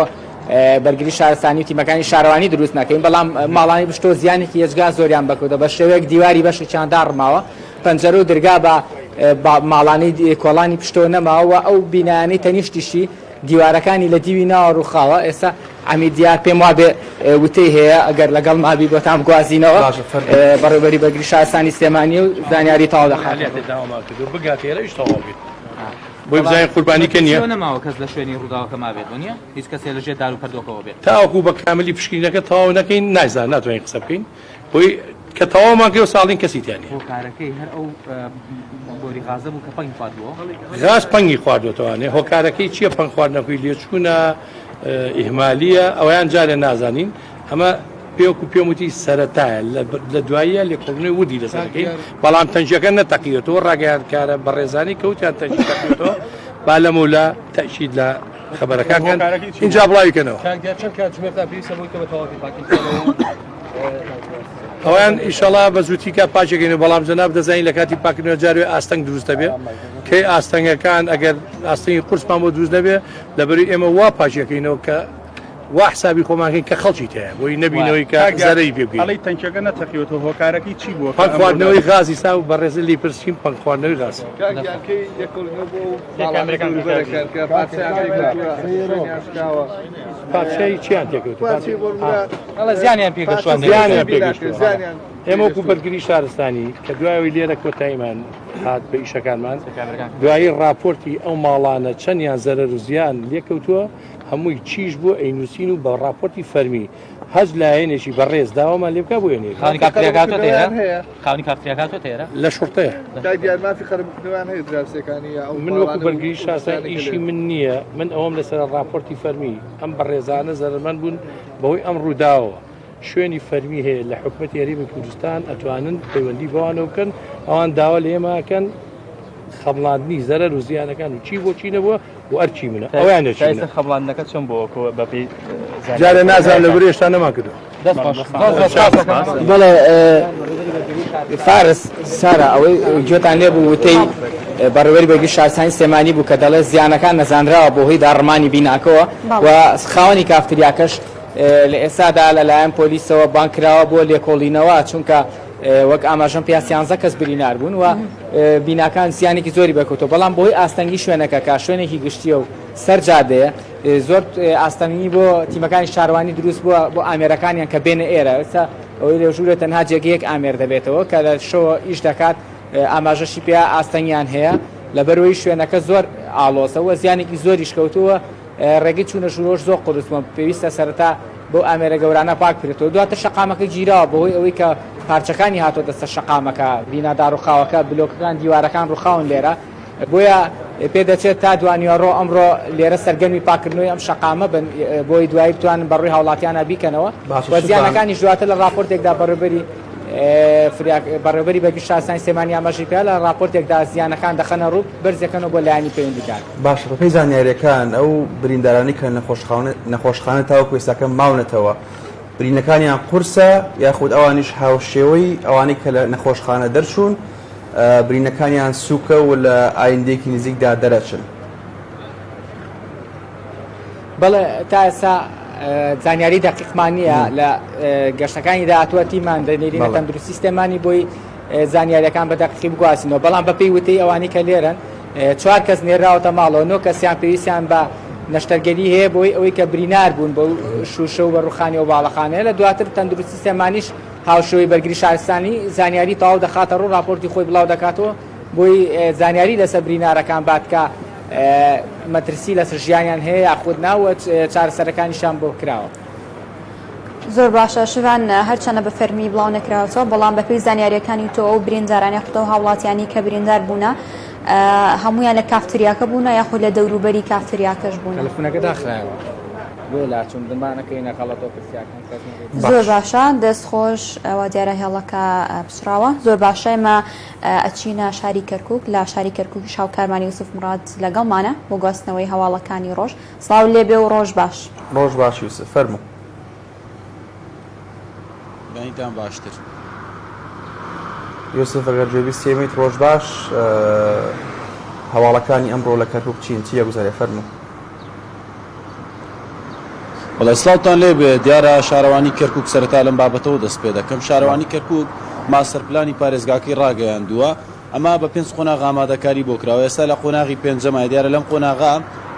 بەرگری شارستانی و تیمەکانی شارەوانی دروست نەکەین بەڵام ماڵانی پشتەوە زیانێکی یەجگار زۆریان بەکەوتە بە شێوەیەک دیواری بەشێکیان داڕماوە پەنجەرە و درگا بە. ماڵانەی کۆڵانی پشتەوە نەماوە و ئەو بینایانەی تەنیشتیشی دیوارەکانی لە دیوی ناوە ڕووخاوە. ئێستا عەمید دیار پێم وابێ وتەی هەیە ئەگەر لەگەڵ مابی بۆتان بگوازینەوە. باشە فەرموو. بەڕێوبەری بەرگری شارستانی سلێمانییە و زانیاری تەواو دەخاتە ڕوو. عەمەلیاتێ داوامان کردووە بگاتە ئێرە ئیش تەواو بێت بۆی بزانین قوربانی کە نییە. نەماوە کەس لە شوێنی ڕووداوەکە مابێت وەنیە؟ هیچ کەسێ لە ژێر دار و پەردۆکەوە بێت؟ تاوەکو بە کاملی پشکنینەکە تەواو نەکەین نایزان ناتوانین قسە بکەین. بۆی کە تەواومان کرد ساڵین کەسی تیا نیە. هۆکارەکەی هەر ئەو بۆری غازە بوو کە پەنگی خواردبووە؟ غاز پەنگی خواردوەتەوانێ هۆکارەکەی چییە پەنگ خواردنەکەی لێچوونە ئیهمالیە ئەویان جارێ نازانین ئەمە پێوەکو پێم وتی سەرەتایە لە دواییە لێکۆڵینەوەی وردی لەسەر دەکەین بەڵام تەنگیەکە نەتەقیوەتەوە ڕاگەیاندکارە بەڕێزانی کەوتیان تەنگی تەقیوەتەوە با لەمەولا تەئکید لە خەبەرەکان کەن ئینجا بڵاوی کەنەوە. کاک دیار چەند کاتژمێرتان پێویستە بۆی کە بە تەواوەتی پاکی بکەنەوە؟ ئەویان ئیشەڵا بە زووتی کا پاکەکەین و بەڵام جەناب دەزانین لە کاتی پاکردنەوە جاروێ ئاستەنگ دروست دەبێ کەی ئاستەنگەکان ئەگەر ئاستەنگی قورسمان بۆ دروست نەبێ لەبەری ئێمە وا پاکیەکەینەوە کە وا حسابی خۆمانکەین کە خەڵکی تایە بۆی نەبینەوەی کە زەرەری پێ بگەین. ئەڵێی تەنکیەکە نەتەقیوەتەوە هۆکارەکەی چی بووە؟ پەنگ خواردنەوەی غازی سا و بەڕێزن لی پرسیم پەنگ خواردنەوەی غاز. کاک دیار کەی لێکۆڵینەوە بۆ ئەو ماڵانەی دەوروبەرەکەن کە پارچەیان تێکەوتووە شوێنیان شکاوە؟ پارچەی چیان تێکەوتووە؟ پارچەی بۆ نموونە ئەڵێ زیانیان پێگەشتووە. زیانیان پێگەشتووە. ئێمە وەکو بەرگری شارستانی کە دوایەوەی لێرە کۆتاییمان هات بە ئیشەکانمان دوایی ڕاپۆرتی ئەو ماڵانە چەندیان زەرەر و زیان لێکەوتووە هەمووی چیش بوو ئەینووسین و بە ڕاپۆرتی فەرمی هەچ لایەنێکی بەڕێز داوامان لێ بکا بۆ ئێنێرین. خاوەنی کافتریاکە هاتووەتە ئێرە؟ خاوەنی کافتریاکە هاتووەتە ئێرە؟ لە شوڕتەیە. کاک دیار مافی قەرەبووکردنەوەیان هەیە دراوسێکانی یا ئەو من وەکو ماڵانە و بەرگری شارستانی ئەو ئیشی شتانەی کە لێ من نییە من ئەوەم لەسەرە ڕاپۆرتی فەرمی ئەم بەڕێزانە زەرەرمەند بوون بەهۆی ئەم ڕووداوەوە شوێنی فەرمی هەیە لە حکومەتی هەرێمی کوردستان ئەتوانن پەیوەندی بەوانەوە بکەن ئەوان داوا لە ئێمە ئەکەن خەمڵاندنی زەرەر و زیانەکان و چی بۆ چی نەبووە و ئەرکی منە ئەویان تا نەچی ئێستا خەمڵاندنەکە چۆن بووە کۆ بەپێی جارێ زانیارییەکان؟ نازانم لەبەر هێشتا نەمان کردووە. دەست خۆش زۆر زۆر سپاس بەڵێ فارس سارا ئەوەی گوێتان لێ بوو وتەی بەڕێوەری بەرگری شارستانی سلێمانی بوو کە دەڵێ زیانەکان نەزانراوە بۆ هۆی داڕمانی بیناکەوە و خاوەنی کافتریاکەش لە ئێستادا لەلایەن پۆلیسەوە بانگ کراوە بۆ لێکۆڵینەوە چونکە وەک ئاماژەم پێیا سیانزە کەس برینار بوون و بیناکان زیانێکی زۆری بەرکەوتووە بەڵام بەهۆی ئاستەنگی شوێنەکە کە شوێنێکی گشتیە و سەر جادەیە زۆر ئاستەنگی بۆ تیمەکانی شارەوانی دروست بووە بۆ ئامێرەکانیان کە بێنە ئێرە ئێستا ئەوەی لە ژوورە تەنها جێگەیەک ئامێر دەبێتەوە کە لە شەوە ئیش دەکات ئاماژەشی پێ ئاستەنگیان هەیە لەبەرەوەی شوێنەکە زۆر ئاڵۆزە و زیانێکی زۆریش کەوتووە ڕێگەی چوونە ژوورەوەش زۆر قورس بووە پێویستە سەرەتا بەو ئامێرە گەورانە پاک بکرێتەوە دواتر شەقامەکە گیراوە بەهۆی ئەوەی کە پارچەکانی هاتۆتە سەر شەقامەکە بینا داڕوخاوەکە بلۆکەکان دیوارەکان ڕوخاون لێرە بۆیە پێدەچێت تا دوانیوەڕۆ ئەمڕۆ لێرە سەرگەرمی پاککردنەوەی ئەم شەقامە بن بۆی دوایی بتوانن بەڕووی هاوڵاتیانە بیکەنەوە باشە و شڤان. زیانەکانیش دواتر لە ڕاپۆرتێکدا بەڕێوبەری فریاک بەڕێوبەری بەرگری شارستانی سلێمانی ئاماژەی پێدا لە ڕاپۆرتێکدا زیانەکان دەخەنە ڕوو بەرزدەکەنەوە بۆ لایەنی پەیوەندیدار. باشە بەپێی زانیاریەکان ئەو بریندارانەی کە نەخۆشخانە نەخۆشخانە تاوەکو ئێستاکە ماونەتەوە برینەکانیان قورسە یاخود ئەوانیش هاوشێوەی ئەوانەی کە لە نەخۆشخانە دەرچوون برینەکانیان سووکە و لە ئایندەیەکی نزیکدا دەرەچن؟ بەڵێ تا ئێستا زانیاری دەقیقمان نییە لە گەشتەکانی داهاتووە تیمان دەنێرینە تەندروستی سلێمانی بۆی زانیاریەکان بە دەقیقی بگوازینەوە بەڵام بەپێی وتەی ئەوانەی کە لێرەن چوار کەس نێراوەتە ماڵەوە نۆ کەسیان پێویستیان بە نەشتەرگەری هەیە بۆی ئەوەی کە برینار بوون بە شوشە و بە ڕوخانی و باڵەخانەیە لە دواتر تەندروستی سلێمانیش هاوشێوەی بەرگری شارستانی زانیاری تەواو دەخاتە ڕوو راپۆرتی خۆی بڵاو دەکاتەوە بۆی زانیاری لەسەر برینارەکان بات کە مەترسی لەسەر ژیانیان هەیە یاخود نا و چارەسەرەکانیشیان بۆ کراوە. زۆر باشە شڤان هەرچەنە بە فەرمی بڵاو نەکراوەتەوە بەڵام بەپێی زانیاریەکانی تۆ ئەو برینداران یاخود ئەو هاوڵاتیانی کە بریندار بوونە هەمویان لە کافتریاکە بوونە یاخود لە دەوروبەری کافتریاکەش بوون؟ تەلەفونەکە داخرایەوە بۆیە لاچووم دمانەکەینە غەڵەتەوە پرسیاکەم کەس نەبێت. زۆر باشە دەست خۆش وا دیارە هێڵەکە پچڕاوە زۆر باشە ئێمە ئەچینە شاری کەرکوک لە شاری کەرکوکیش هاوکارمان یوسف مڕاد لەگەڵمانە بۆ گواستنەوەی هەواڵەکانی ڕۆژ سڵاو لێبێ و ڕۆژ باش. ڕۆژ باش یوسف فەرموو. بەینتان باشتر. یوسف ئەگەر گوێبیستی ئێمەیت ڕۆژ باش هەواڵەکانی ئەمڕۆ لە کەرکوک چین چی ئەگوزەرێ فەرموو. بەڵێ سڵاوتان لێ بێ دیارە شارەوانی کەرکوک سەرەتا لەم بابەتەوە دەست پێ دەکەم شارەوانی کەرکوک ماستەر پلانی پارێزگاکەی ڕاگەیاندووە. ئەمە بە پێنج قۆناغ ئامادەکاری بۆ کراوە، ئێستا لە قۆناغی پێنجەمایە، دیارە لەم قۆناغە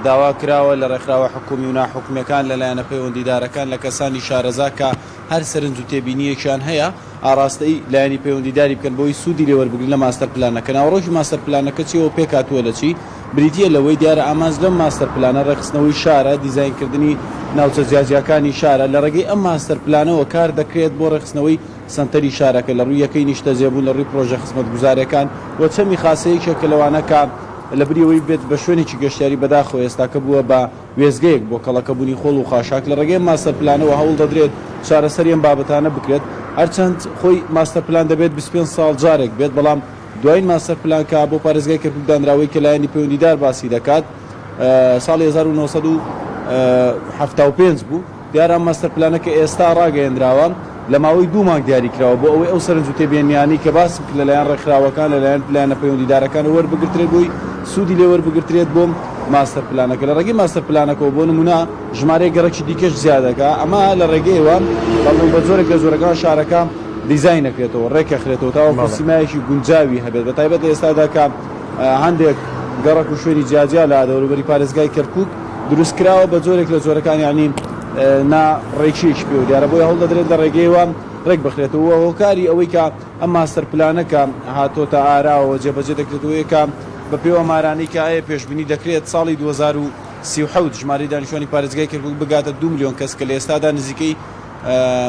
داوا کراوە لە ڕێکخراوە حکوومی و ناحکومییەکان، لە لایەنە پەیوەندیدارەکان، لە کەسانی شارەزا کە هەر سەرنج و تێبینییەکیان هەیە ئاڕاستەی لایەنی پەیوەندیداری بکەن بۆی سوودی لێ وەربگرن لە ماستەر پلانەکە. ناوەڕۆکی ماستەر پلانەکە چییە و پێکهاتووە لە چی؟ بریتییە لەوەی دیارە ئامانج لەم ماستەر پلانە ڕێکخستنەوەی شارە، دیزاینکردنی ناوچە جیاجیاکانی شارە، لە ڕێگەی ئەم ماستەر پلانەوە کار دەکرێت بۆ ڕێکخستنەوەی سەنتەری شارەکە لە ڕووی یەکەی نیشتەجێبوون، لە ڕووی پڕۆژە خزمەتگوزارییەکان و چەمی خاسە یەکێکە لەوانە کە لە بری ئەوەی ببێت بە شوێنێکی گەشتیاری بەداخەوە ئێستاکە بووە بە وێستگەیەک بۆ کەڵەکەبوونی خۆڵ و خاشاک، لە ڕێگەی ئەم ماستەر پلانەوە هەوڵ دەدرێت چارەسەری ئەم بابەتانە بکرێت، هەرچەند خۆی ماستەر پلان دەبێت 25 ساڵ جارێک بێت، بەڵام دوایین ماستەر پلان کە بۆ پارێزگای کەرکوک دانراوەی کە لایەنی پەیوەندیدار باسی دەکات ساڵی 1975 بوو. دیارە ئەم ماستەر پلانە کە ئێستا ڕاگەیەندراوە لە ماوەی دوو مانگ دیاری کراوە بۆ ئەوەی ئەو سەرنج و تێبینیانەی کە باسم کرد لەلایەن ڕێکخراوەکان لەلایەن لایەنە پەیوەندیدارەکانەوە وەربگرترێت بۆی سوودی لێ وەربگرترێت بۆ ماستەر پلانەکە لە ڕێگەی ماستەر پلانەکەوە بۆ نمونە ژمارەیەک گەڕەکی دیکەش زیاد دەکا ئەمە لە ڕێگەیەوە بەڵام بە جۆرێک لە جۆرەکان شارەکە دیزاین نەکرێتەوە ڕێکەخرێتەوە تاوەکو سیمایەکی گونجاوی هەبێت بە تایبەت لە ئێستادا کە هەندێک گەڕەک و شوێنی جیاجیا لە دەوروبەری پارێزگای کەرکوک دروست کراوە بە جۆرێک لە جۆرەکان یانی نا ڕێکیەکی پێوە دیارە بۆیە هەوڵ دەدرێت لە ڕێگەیەوە ڕێک بخرێتەوە و هۆکاری ئەوەی کە ئەم ماستەر پلانە کە هاتۆتە ئاراوە جێبەجێ دەکرێتەوە کە بە پێی ئامارانەی کە هەیە پێشبینی دەکرێت ساڵی 2037 ژمارەی دانیشتوانی پارێزگای کەرکوک بگاتە 2 ملیۆن کەس کە لە ئێستادا نزیکەی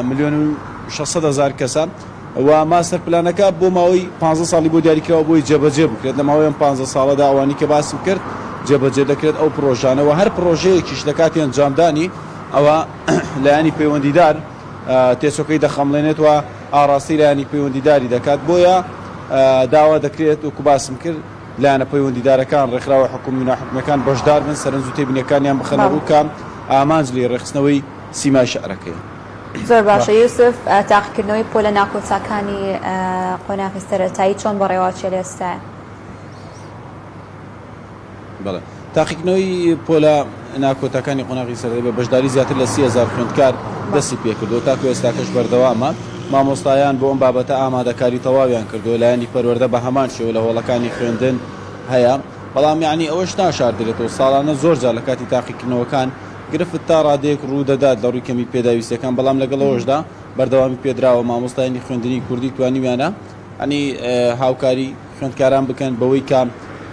ملیۆن و 600 هەزار کەسە. و ماستەر پلانەکە بۆ ماوەی پانزە ساڵی بۆ دیاریکراوە بۆی جێبەجێ بکرێت، لە ماوەی ئەم پانزە ساڵەدا ئەوانەی کە باسم کرد جێبەجێ دەکرێت ئەو پڕۆژانە و هەر پڕۆژەیەکیش لە کاتی ئەنجامدانی ئەوە لایەنی پەیوەندیدار تێچۆکەی دەخەمڵێنێت و ئاڕاستەی لایەنی پەیوەندیداری دەکات بۆیە داوا دەکرێت وەکو باسم کرد لایەنە پەیوەندیدارەکان ڕێکخراوە حکومی و ناحکومیەکان بەشدار بن سەرنج و تێبینیەکانیان بخەنە ڕوو کە ئامانج لێی ڕێکخستنەوەی سیمای شارەکەیە. زۆر باشە یوسف، تاقیکردنەوەی پۆلە ناکۆتاکانی قۆناغی سەرەتایی چۆن بەڕێوەچێ لە ئێستایا؟ بەڵێ، تاقیکردنەوەی پۆلە ناکۆتاکانی قۆناغی سەرەتایی بە بەشداری زیاتر لە 30,000 خوێندکار دەستی پێکردووە، تاکو ئێستاکەش بەردەوامە، مامۆستایان بۆ ئەم بابەتە ئامادەکاری تەواویان کردووە، لایەنی پەروەردە بە هەمان شێوە لە هۆڵەکانی خوێندن هەیە، بەڵام یەعنی ئەوەش ناشاردرێتەوە ساڵانە زۆر جار لە کاتی تاقیکردنەوەکان گرفت تا ڕادەیەک ڕوو دەدات لە ڕووی کەمی پێداویستیەکان، بەڵام لەگەڵ ئەوەشدا بەردەوامی پێدراوە، مامۆستایانی خوێندنی کوردی توانیویانە یانی هاوکاری خوێندکاران بکەن بەوەی کە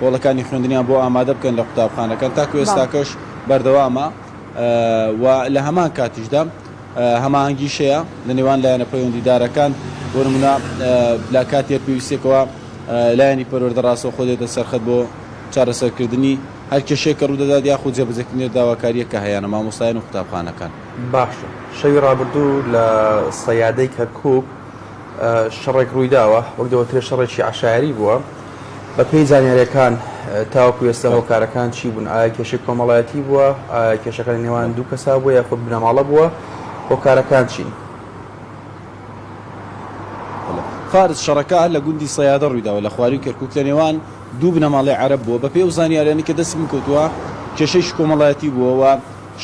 هۆڵەکانی خوێندنیان بۆ ئامادە بکەن لە قوتابخانەکان تاکو ئێستاکەش بەردەوامە و لە هەمان کاتیشدا هەماهەنگیش هەیە لە نێوان لایەنە پەیوەندیدارەکان بۆ نمونە لە کاتی هەر پێویستێکەوە لایەنی پەروەردە ڕاستەوخۆ دێتە سەرخەت بۆ چارەسەرکردنی هەر کێشەیەک کە ڕوودەدات یاخود جێبەجێکردنی داواکارییەک کە هەیانە مامۆستایان و قوتابخانەکان. باشە شەوی ڕابردوو لە سەیادەی کەرکوک شەڕێک ڕوویداوە وەک دەوترێت شەڕێکی عەشایەری بووە بەپێی زانیاریەکان تاوەکو ئێستا هۆکارەکان چی بوون ئایا کێشەی کۆمەڵایەتی بووە ئایا کێشەکە لە نێوان دوو کەسا بووە یاخود بنەماڵە بووە هۆکارەکان چین؟ فارس شەڕەکە لە گوندی سەیادە ڕوویداوە لە خوارووی کەرکوک لە نێوان دوو بنەماڵەی عەرەب بووە، بەپێی ئەو زانیاریانەی کە دەستی من کەوتووە کێشەیەکی کۆمەڵایەتی بووە و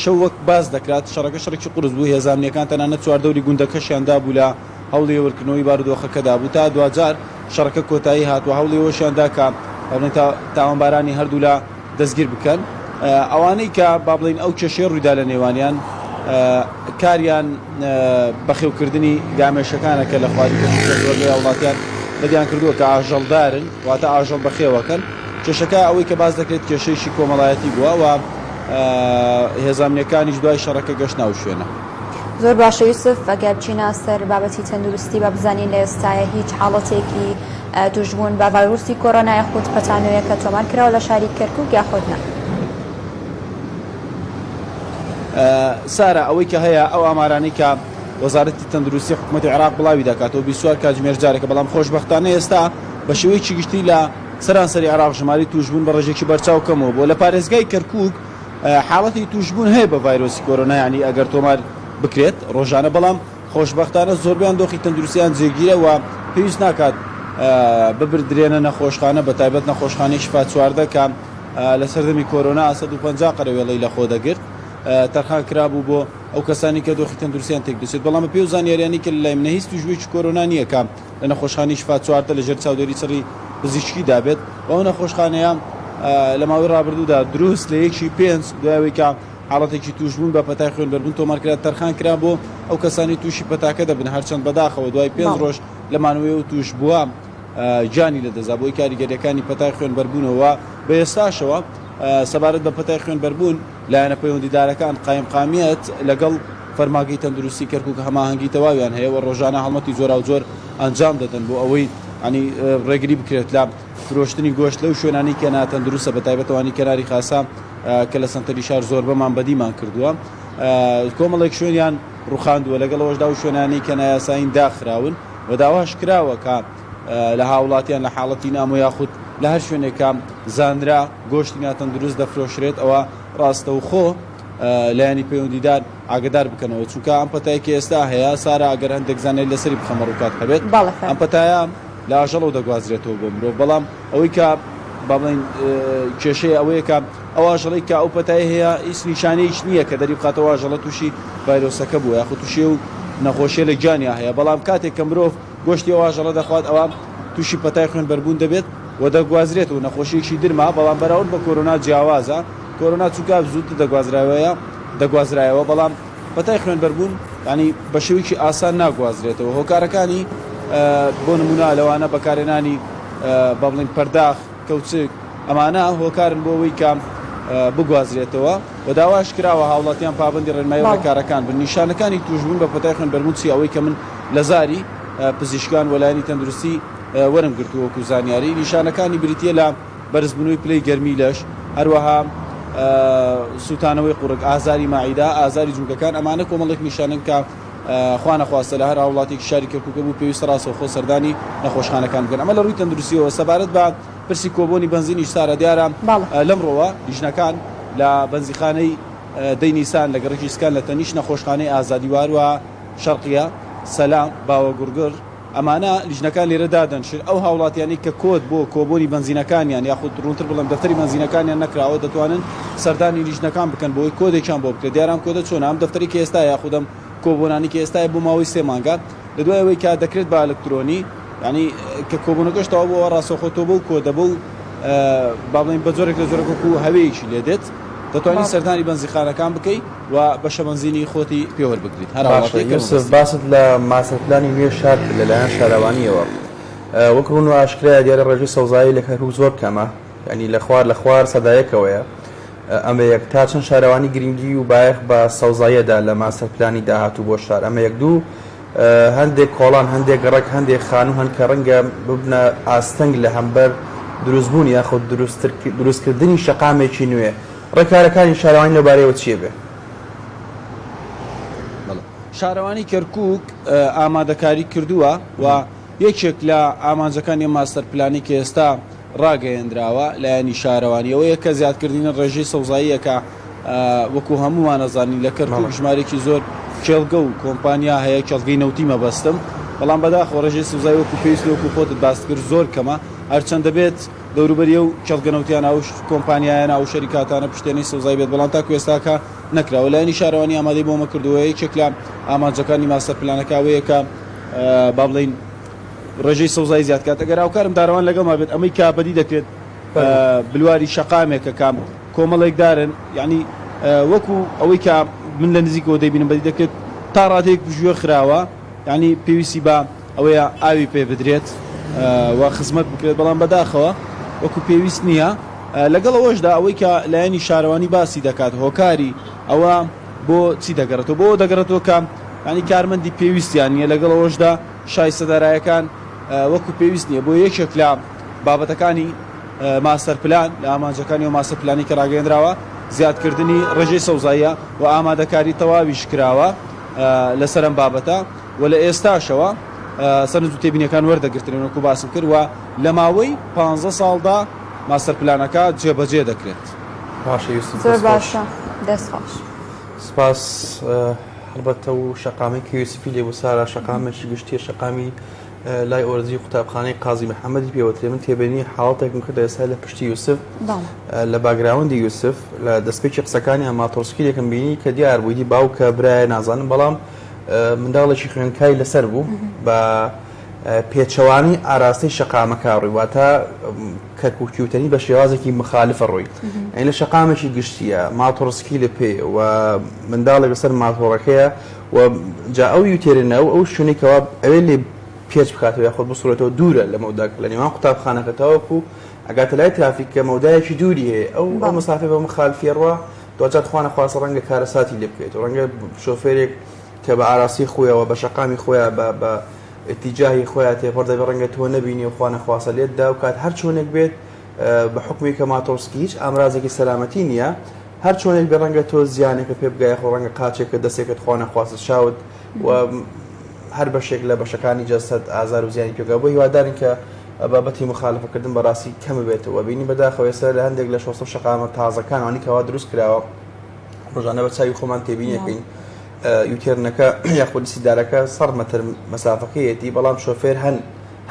شەو وەک باس دەکرات شەڕەکە شەڕێکی قورس بوو، هێزە ئەمنییەکان تەنانەت چواردەوری گوندەکەشیان دابوو لە هەوڵی هێورکردنەوەی بارودۆخەکەدا بوو تا دواجار شەڕەکە کۆتایی هات و هەوڵی ئەوەشیان دا کە با بڵێین تاوانبارانی هەردوولا دەستگیر بکەن ئەوانەی کە با بڵێین ئەو کێشەیە ڕوویدا لە نێوانیان کاریان بەخێوکردنی گامێشەکانە کە لە خواری کە زۆربەی هاوڵاتیان بەدیان کردووە کە ئاژەڵدارن واتە ئاژەڵ بەخێوەکەن کێشەکە ئەوەی کە باس دەکرێت کێشەیەکی کۆمەڵایەتی بووە و هێزامنیەکانیش دوای شەڕەکە گەشت ناو شوێنە. زۆر باشە یوسف ئەگەر بچینە سەر بابەتی تەندروستی با بزانین لە ئێستایا هیچ حاڵەتێکی توشبوون بە ڤایرۆسی کۆرۆنا یاخود پەتا نوێیەکە تۆمار کراوە لە شاری کەرکوک یاخود نا؟ سارا، ئەوەی کە هەیە ئەو ئامارانەی کە وەزارەتی تەندروستی حکومەتی عێراق بڵاوی دەکاتەوە 24 کاتژمێر جارێکە، بەڵام خۆشبەختانە ئێستا بە شێوەیەکی گشتی لە سەرانسەری عێراق ژمارەی تووشبوون بە ڕێژەیەکی بەرچاو کەمەوە بووە. لە پارێزگای کەرکوک حاڵەتی تووشبوون هەیە بە ڤایرۆسی کۆرۆنا یانی ئەگەر تۆمار بکرێت ڕۆژانە، بەڵام خۆشبەختانە زۆربەیان دۆخی تەندروستیان جێگیرە و پێویست ناکات ببردرێنە نەخۆشخانە، بەتایبەت نەخۆشخانەی شفا 14 کە لە سەردەمی کۆرۆنا 150 قەرەوێڵەی لەخۆ دەگرت تەرخان کرابوو بۆ ئەو کەسانی کە دۆخی تەندروستیان تێکدەچێت، بەڵام بەپێی ئەو زانیاریانەی کە لەلای منە هیچ تووشبوویەکی کۆرۆنا نییە کە لە نەخۆشخانەی شفا 14 لەژێر چاودێری چڕی. پزیشکیدا بێت و ئەو نەخۆشخانەیە لە ماوەی ڕابردوودا دروست لە یەکی پێنج دوای ئەوەی کە حاڵەتێکی تووشبوون بە پەتای خوێنبەربوون تۆمارکرا تەرخان کرا بۆ ئەو کەسانی تووشی پەتاکە دەبن هەرچەند بەداخەوە دوای پێنج ڕۆژ لە مانەوەی ئەو تووشبووە گیانی لەدەستدا بۆی کاریگەریەکانی پەتای خوێنبەربوونەوە بە ئێستاشەوە سەبارەت بە پەتای خوێنبەربوون لایەنە پەیوەندیدارەکان قایمقامیەت لەگەڵ فەرمانگەی تەندروستی کەرکوک هەماهەنگی تەواویان هەیە و ڕۆژانە هەڵمەتی جۆراوجۆر ئەنجام دەدەن بۆ ئەوەی ینی ڕێگری بکرێت لە فرۆشتنی گۆشت لەو شوێنانی کە ناتەندروستە بە تایبەت ئەوانی کەناری خاسە کە لە سەنتەری شار زۆربەمان بەدیمان کردووە کۆمەڵێک شوێنیان ڕوخاندووە لەگەڵ ئەوەشدا ئەو شوێنانەی کە نایاسایین داخراون و داواش کراوە کە لە هاوڵاتیان لە حاڵەتی نامۆ یاخود لە هەر شوێنێک کە زانرا گۆشتی ناتەندروست دەفرۆشرێت ئەوە ڕاستەوخۆ لایەنی پەیوەندیدار ئاگدار بکەنەوە چونکە ئەم پەتای کە ئێستا هەیە سارا ئەگەر هەندێک زانیاری لەسەری بخەمە ڕوو کات هەبێت ئەم پەتایە لە ئاژەڵەوە دەگوازرێتەوە بۆ مرۆڤ بەڵام ئەوەی کە با بڵێین کێشەیە ئەوەیە کە ئەو ئاژەڵەی کە ئەو پەتای هەیە هیچ نیشانەیەکی نییە کە دەری بخات ئەو ئاژەڵە تووشی ڤایرۆسەکە بووە یاخود تووشی ئەو نەخۆشیە لە گیانیا هەیە بەڵام کاتێک کە مرۆڤ گۆشتی ئەو ئاژەڵە دەخوات ئەوا تووشی پەتای خوێنبەربوون دەبێت و دەگوازرێتەوە نەخۆشیەکی درمە بەڵام بەراورد بە کۆرۆنا جیاوازە کۆرۆنا چونکە زووتر دەگوازرایەوە دەگوازرایەوە بەڵام پەتای خوێنبەربوون یانی بە شێوەیەکی ئاسان ناگوازرێتەوە هۆکارەکانی بۆ نموونە لەوانە بەکارهێنانی با بڵێین پەرداخ، کەوچک، ئەمانە هۆکارن بۆ ئەوەی کە بگوازرێتەوە و داواش کراوە هاوڵاتیان پابەندی ڕێنمایی و ڕێکارەکان بن. نیشانەکانی تووشبوون بە پەتای خوێنبەربوون چییە؟ ئەوەی کە من لە زاری پزیشکان و لایەنی تەندروستی وەرم گرتووە وەکو زانیاری، نیشانەکانی بریتییە لە بەرزبوونەوەی پلەی گەرمی لەش، هەروەها سووتانەوەی قوڕگ، ئازاری مەعیدە، ئازاری جومگەکان، ئەمانە کۆمەڵێک نیشانەن کە خوا نەخواستە لە هەر هاوڵاتیەکی شاری کەرکوکە بوو پێویستە ڕاستەوخۆ سەردانی نەخۆشخانەکان بکەن. ئەمە لە ڕووی تەندروستیەوە. سەبارەت بە پرسی کۆبۆنی بەنزینیش سارا دیارە لەمڕۆوە لیژنەکان لە بەنزیخانەی دەی نیسان لە گەڕەکی سکان لە تەنیشت نەخۆشخانەی ئازادی و هەروەها شەرقیە، سەلام، باوەگوڕگڕ، ئەمانە لیژنەکان لێرە دادەنشن، ئەو هاوڵاتیانەی کە کۆد بۆ کۆبۆنی بەنزینەکانیان یاخود ڕوونتر بڵێم دەفتەری بەنزینەکانیان نەکراوە دەتوانن سەردانی لیژنەکان بکەن بۆی کۆدێکیان بۆ بکرێت، دیارە ئەم کۆدە چۆنە ئەم دەفتەری کە ئێستا یاخود ئەم کۆبۆنانەی کە ئێستایە بۆ ماوەی سێ مانگە لە دوای ئەوەی کە دەکرێت بە ئەلکترۆنی یانی کە کۆبوونەکەش تەواو بووە ڕاستەوخۆ تۆ بەو کۆدە بەو با بڵێین بە جۆرێک لە جۆرێک وەکو هەوێیەکی لێ دێت دەتوانی سەردانی بەنزیخانەکان بکەی و بەشە بەنزینی خۆتی پێ وەربگریت هەر باشە هاوڵاتیەک کە یوسف مەبەستی. باست لە ماستەر پلانی نوێ شار کرد لەلایەن شارەوانیەوە وەک ڕوون و ئاشکرایە دیارە ڕێژەی سەوزایی لە کەرکوک زۆر کەمە یانی لە خوار لە خوار سەدایەکەوەیە ئەمە یەک تا چەند شارەوانی گرنگی و بایەخ بە سەوزاییەدا لە ماستەر پلانی داهاتوو بۆ شار ئەمە یەک دوو هەندێک کۆڵان، هەندێک گەڕەک، هەندێک خانوو هەن کە ڕەنگە ببنە ئاستەنگ لە هەمبەر دروستبوون یاخود دروستکردنی شەقامێکی نوێ. ڕێکارەکانی شارەوانی لەوبارەیەوە چییە بێ؟ بەڵێ. شارەوانی کەرکووک ئامادەکاری کردووە و یەکێک لە ئامانجەکانی ئەم ماستەر پلانەی کە ئێستا ڕاگەیەندراوە لایەنی شارەوانی ئەوەیە کە زیادکردنی ڕێژەی سەوزاییە کە وەکو هەموومان ئەزانین لە کەرکوک ژمارەیەکی زۆر کێڵگە و کۆمپانیا هەیە کێڵگەی نەوتی مەبەستم بەڵام بەداخەوە ڕێژەی سەوزایی وەکو پێویست وەکو خۆتت باست کرد زۆر کەمە هەرچەندە بێت دەوروبەری ئەو کێڵگە نەوتیانە ئەو کۆمپانیایانە ئەو شەریکاتانە پشتێنەی سەوزایی بێت بەڵام تاکو ئێستاکە نەکراوە لایەنی شارەوانی ئامادەی بۆ ئەمە کردووە یەکێک لە ئامانجەکانی ماستەر پلانەکە ئەوەیە کە با بڵێین ڕێژەی سەوزایی زیاد کات ئەگەر هاوکارم دارەوان لەگەڵما بێت ئەمەی کە بەدی دەکرێت بلواری شەقامێکە کە کۆمەڵێک دارن یانی وەکو ئەوەی کە من لە نزیکەوە دەیبینم بەدی دەکرێت تا ڕادەیەک پشتگوێ خراوە یانی پێویستی بە ئەوەیە ئاوی پێ بدرێت و خزمەت بکرێت بەڵام بەداخەوە وەکو پێویست نییە لەگەڵ ئەوەشدا ئەوەی کە لایەنی شارەوانی باسی دەکات هۆکاری ئەوە بۆ چی دەگەڕێتەوە بۆ دەگەڕێتەوە کە ینی کارمەندی پێویستیان نییە لەگەڵ ئەوەشدا شایستە دارایەکان وەکو پێویست نییە بۆ یەکێک لە بابەتەکانی ماستەر پلان، لە ئامانجەکانی ئەو ماستەر پلانەی کە ڕاگەیەندراوە، زیادکردنی ڕێژەی سەوزاییە و ئامادەکاری تەواویش کراوە لەسەر ئەم بابەتە و لە ئێستاشەوە سەرنج و تێبینیەکان وەردەگرترێن وەکو باسم کرد و لە ماوەی پانزە ساڵدا ماستەر پلانەکە جێبەجێ دەکرێت. باشە یوسف زۆر دەست خۆش. باشە دەست خۆش. سپاس هەڵبەتە و شەقامەی کە یوسفی لێ بوو سارا شەقامێکی گشتیە شەقامی لای ئۆرزی قوتابخانەی قازی محەممەدی پێوەترێ من تێبینی حاڵەتێکم کرد ئێستا لە پشتی یوسف لە background ی یوسف لە دەستپێکی قسەکانیان ماتۆرسکیلێکم بینی کە دیار بوو دی باوکە برایە نازانم بەڵام منداڵێکی خوێندکاری لەسەر بوو بە. پێچەوانەی ئاراستەی شەقامەکە ڕووی واتە کەرکوکی وتەنی بە شێوازێکی مخالفە ڕووی ئەین لە شەقامێکی گشتیە ماتۆڕسکی لە پێ و منداڵێک لەسەر ماتۆڕەکەیە و جا ئەو U-turn ە و ئەو شوێنەی کەوا ئەوێ لێ پێچ بکاتەوە یاخود بسوڕێتەوە دوورە لە مەوداکە لە نێوان قوتابخانەکە تاوەکو ئەگاتە لای ترافیک کە مەودایەکی دووری هەیە ئەو ئەو مەسافەی بە مخالفیە ڕوا دواجار خوا نەخواستە ڕەنگە کارەساتی لێ بکەوێت و ڕەنگە شۆفێرێک کە بە ئاراستەی خۆیەوە بە شەقامی خۆیان بە بە ئیتیجاهی خۆیان تێپەڕ دەبێت ڕەنگە تۆ نەبینی و خوا نەخواستە لێت دا و کات هەر چۆنێک بێت بە حوکمی کە ماتۆڕسکی هیچ ئامرازێکی سەلامەتی نییە هەر چۆنێک بێ ڕەنگە تۆ زیانێکە پێ بگا یاخۆ ڕەنگە قاچێکت دەستێکت خوا نەخواستە چاوت و هەر بەشێک لە بەشەکانی جەستەت ئازار و زیانی پێگا بۆ هیوادارین کە بابەتی مخالفەکردن بەڕاستی کەم ببێتەوە بینی بەداخەوە ئێستا لە هەندێک لە شۆستە و شەقامە تازەکان وانی کەوا دروست کراوە ڕۆژانە بە چاوی خۆمان تێبینیەکەین U-turn ەکە یاخود سیدارەکە سەد مەتر مەسافەکەیەتی بەڵام شۆفێر هەن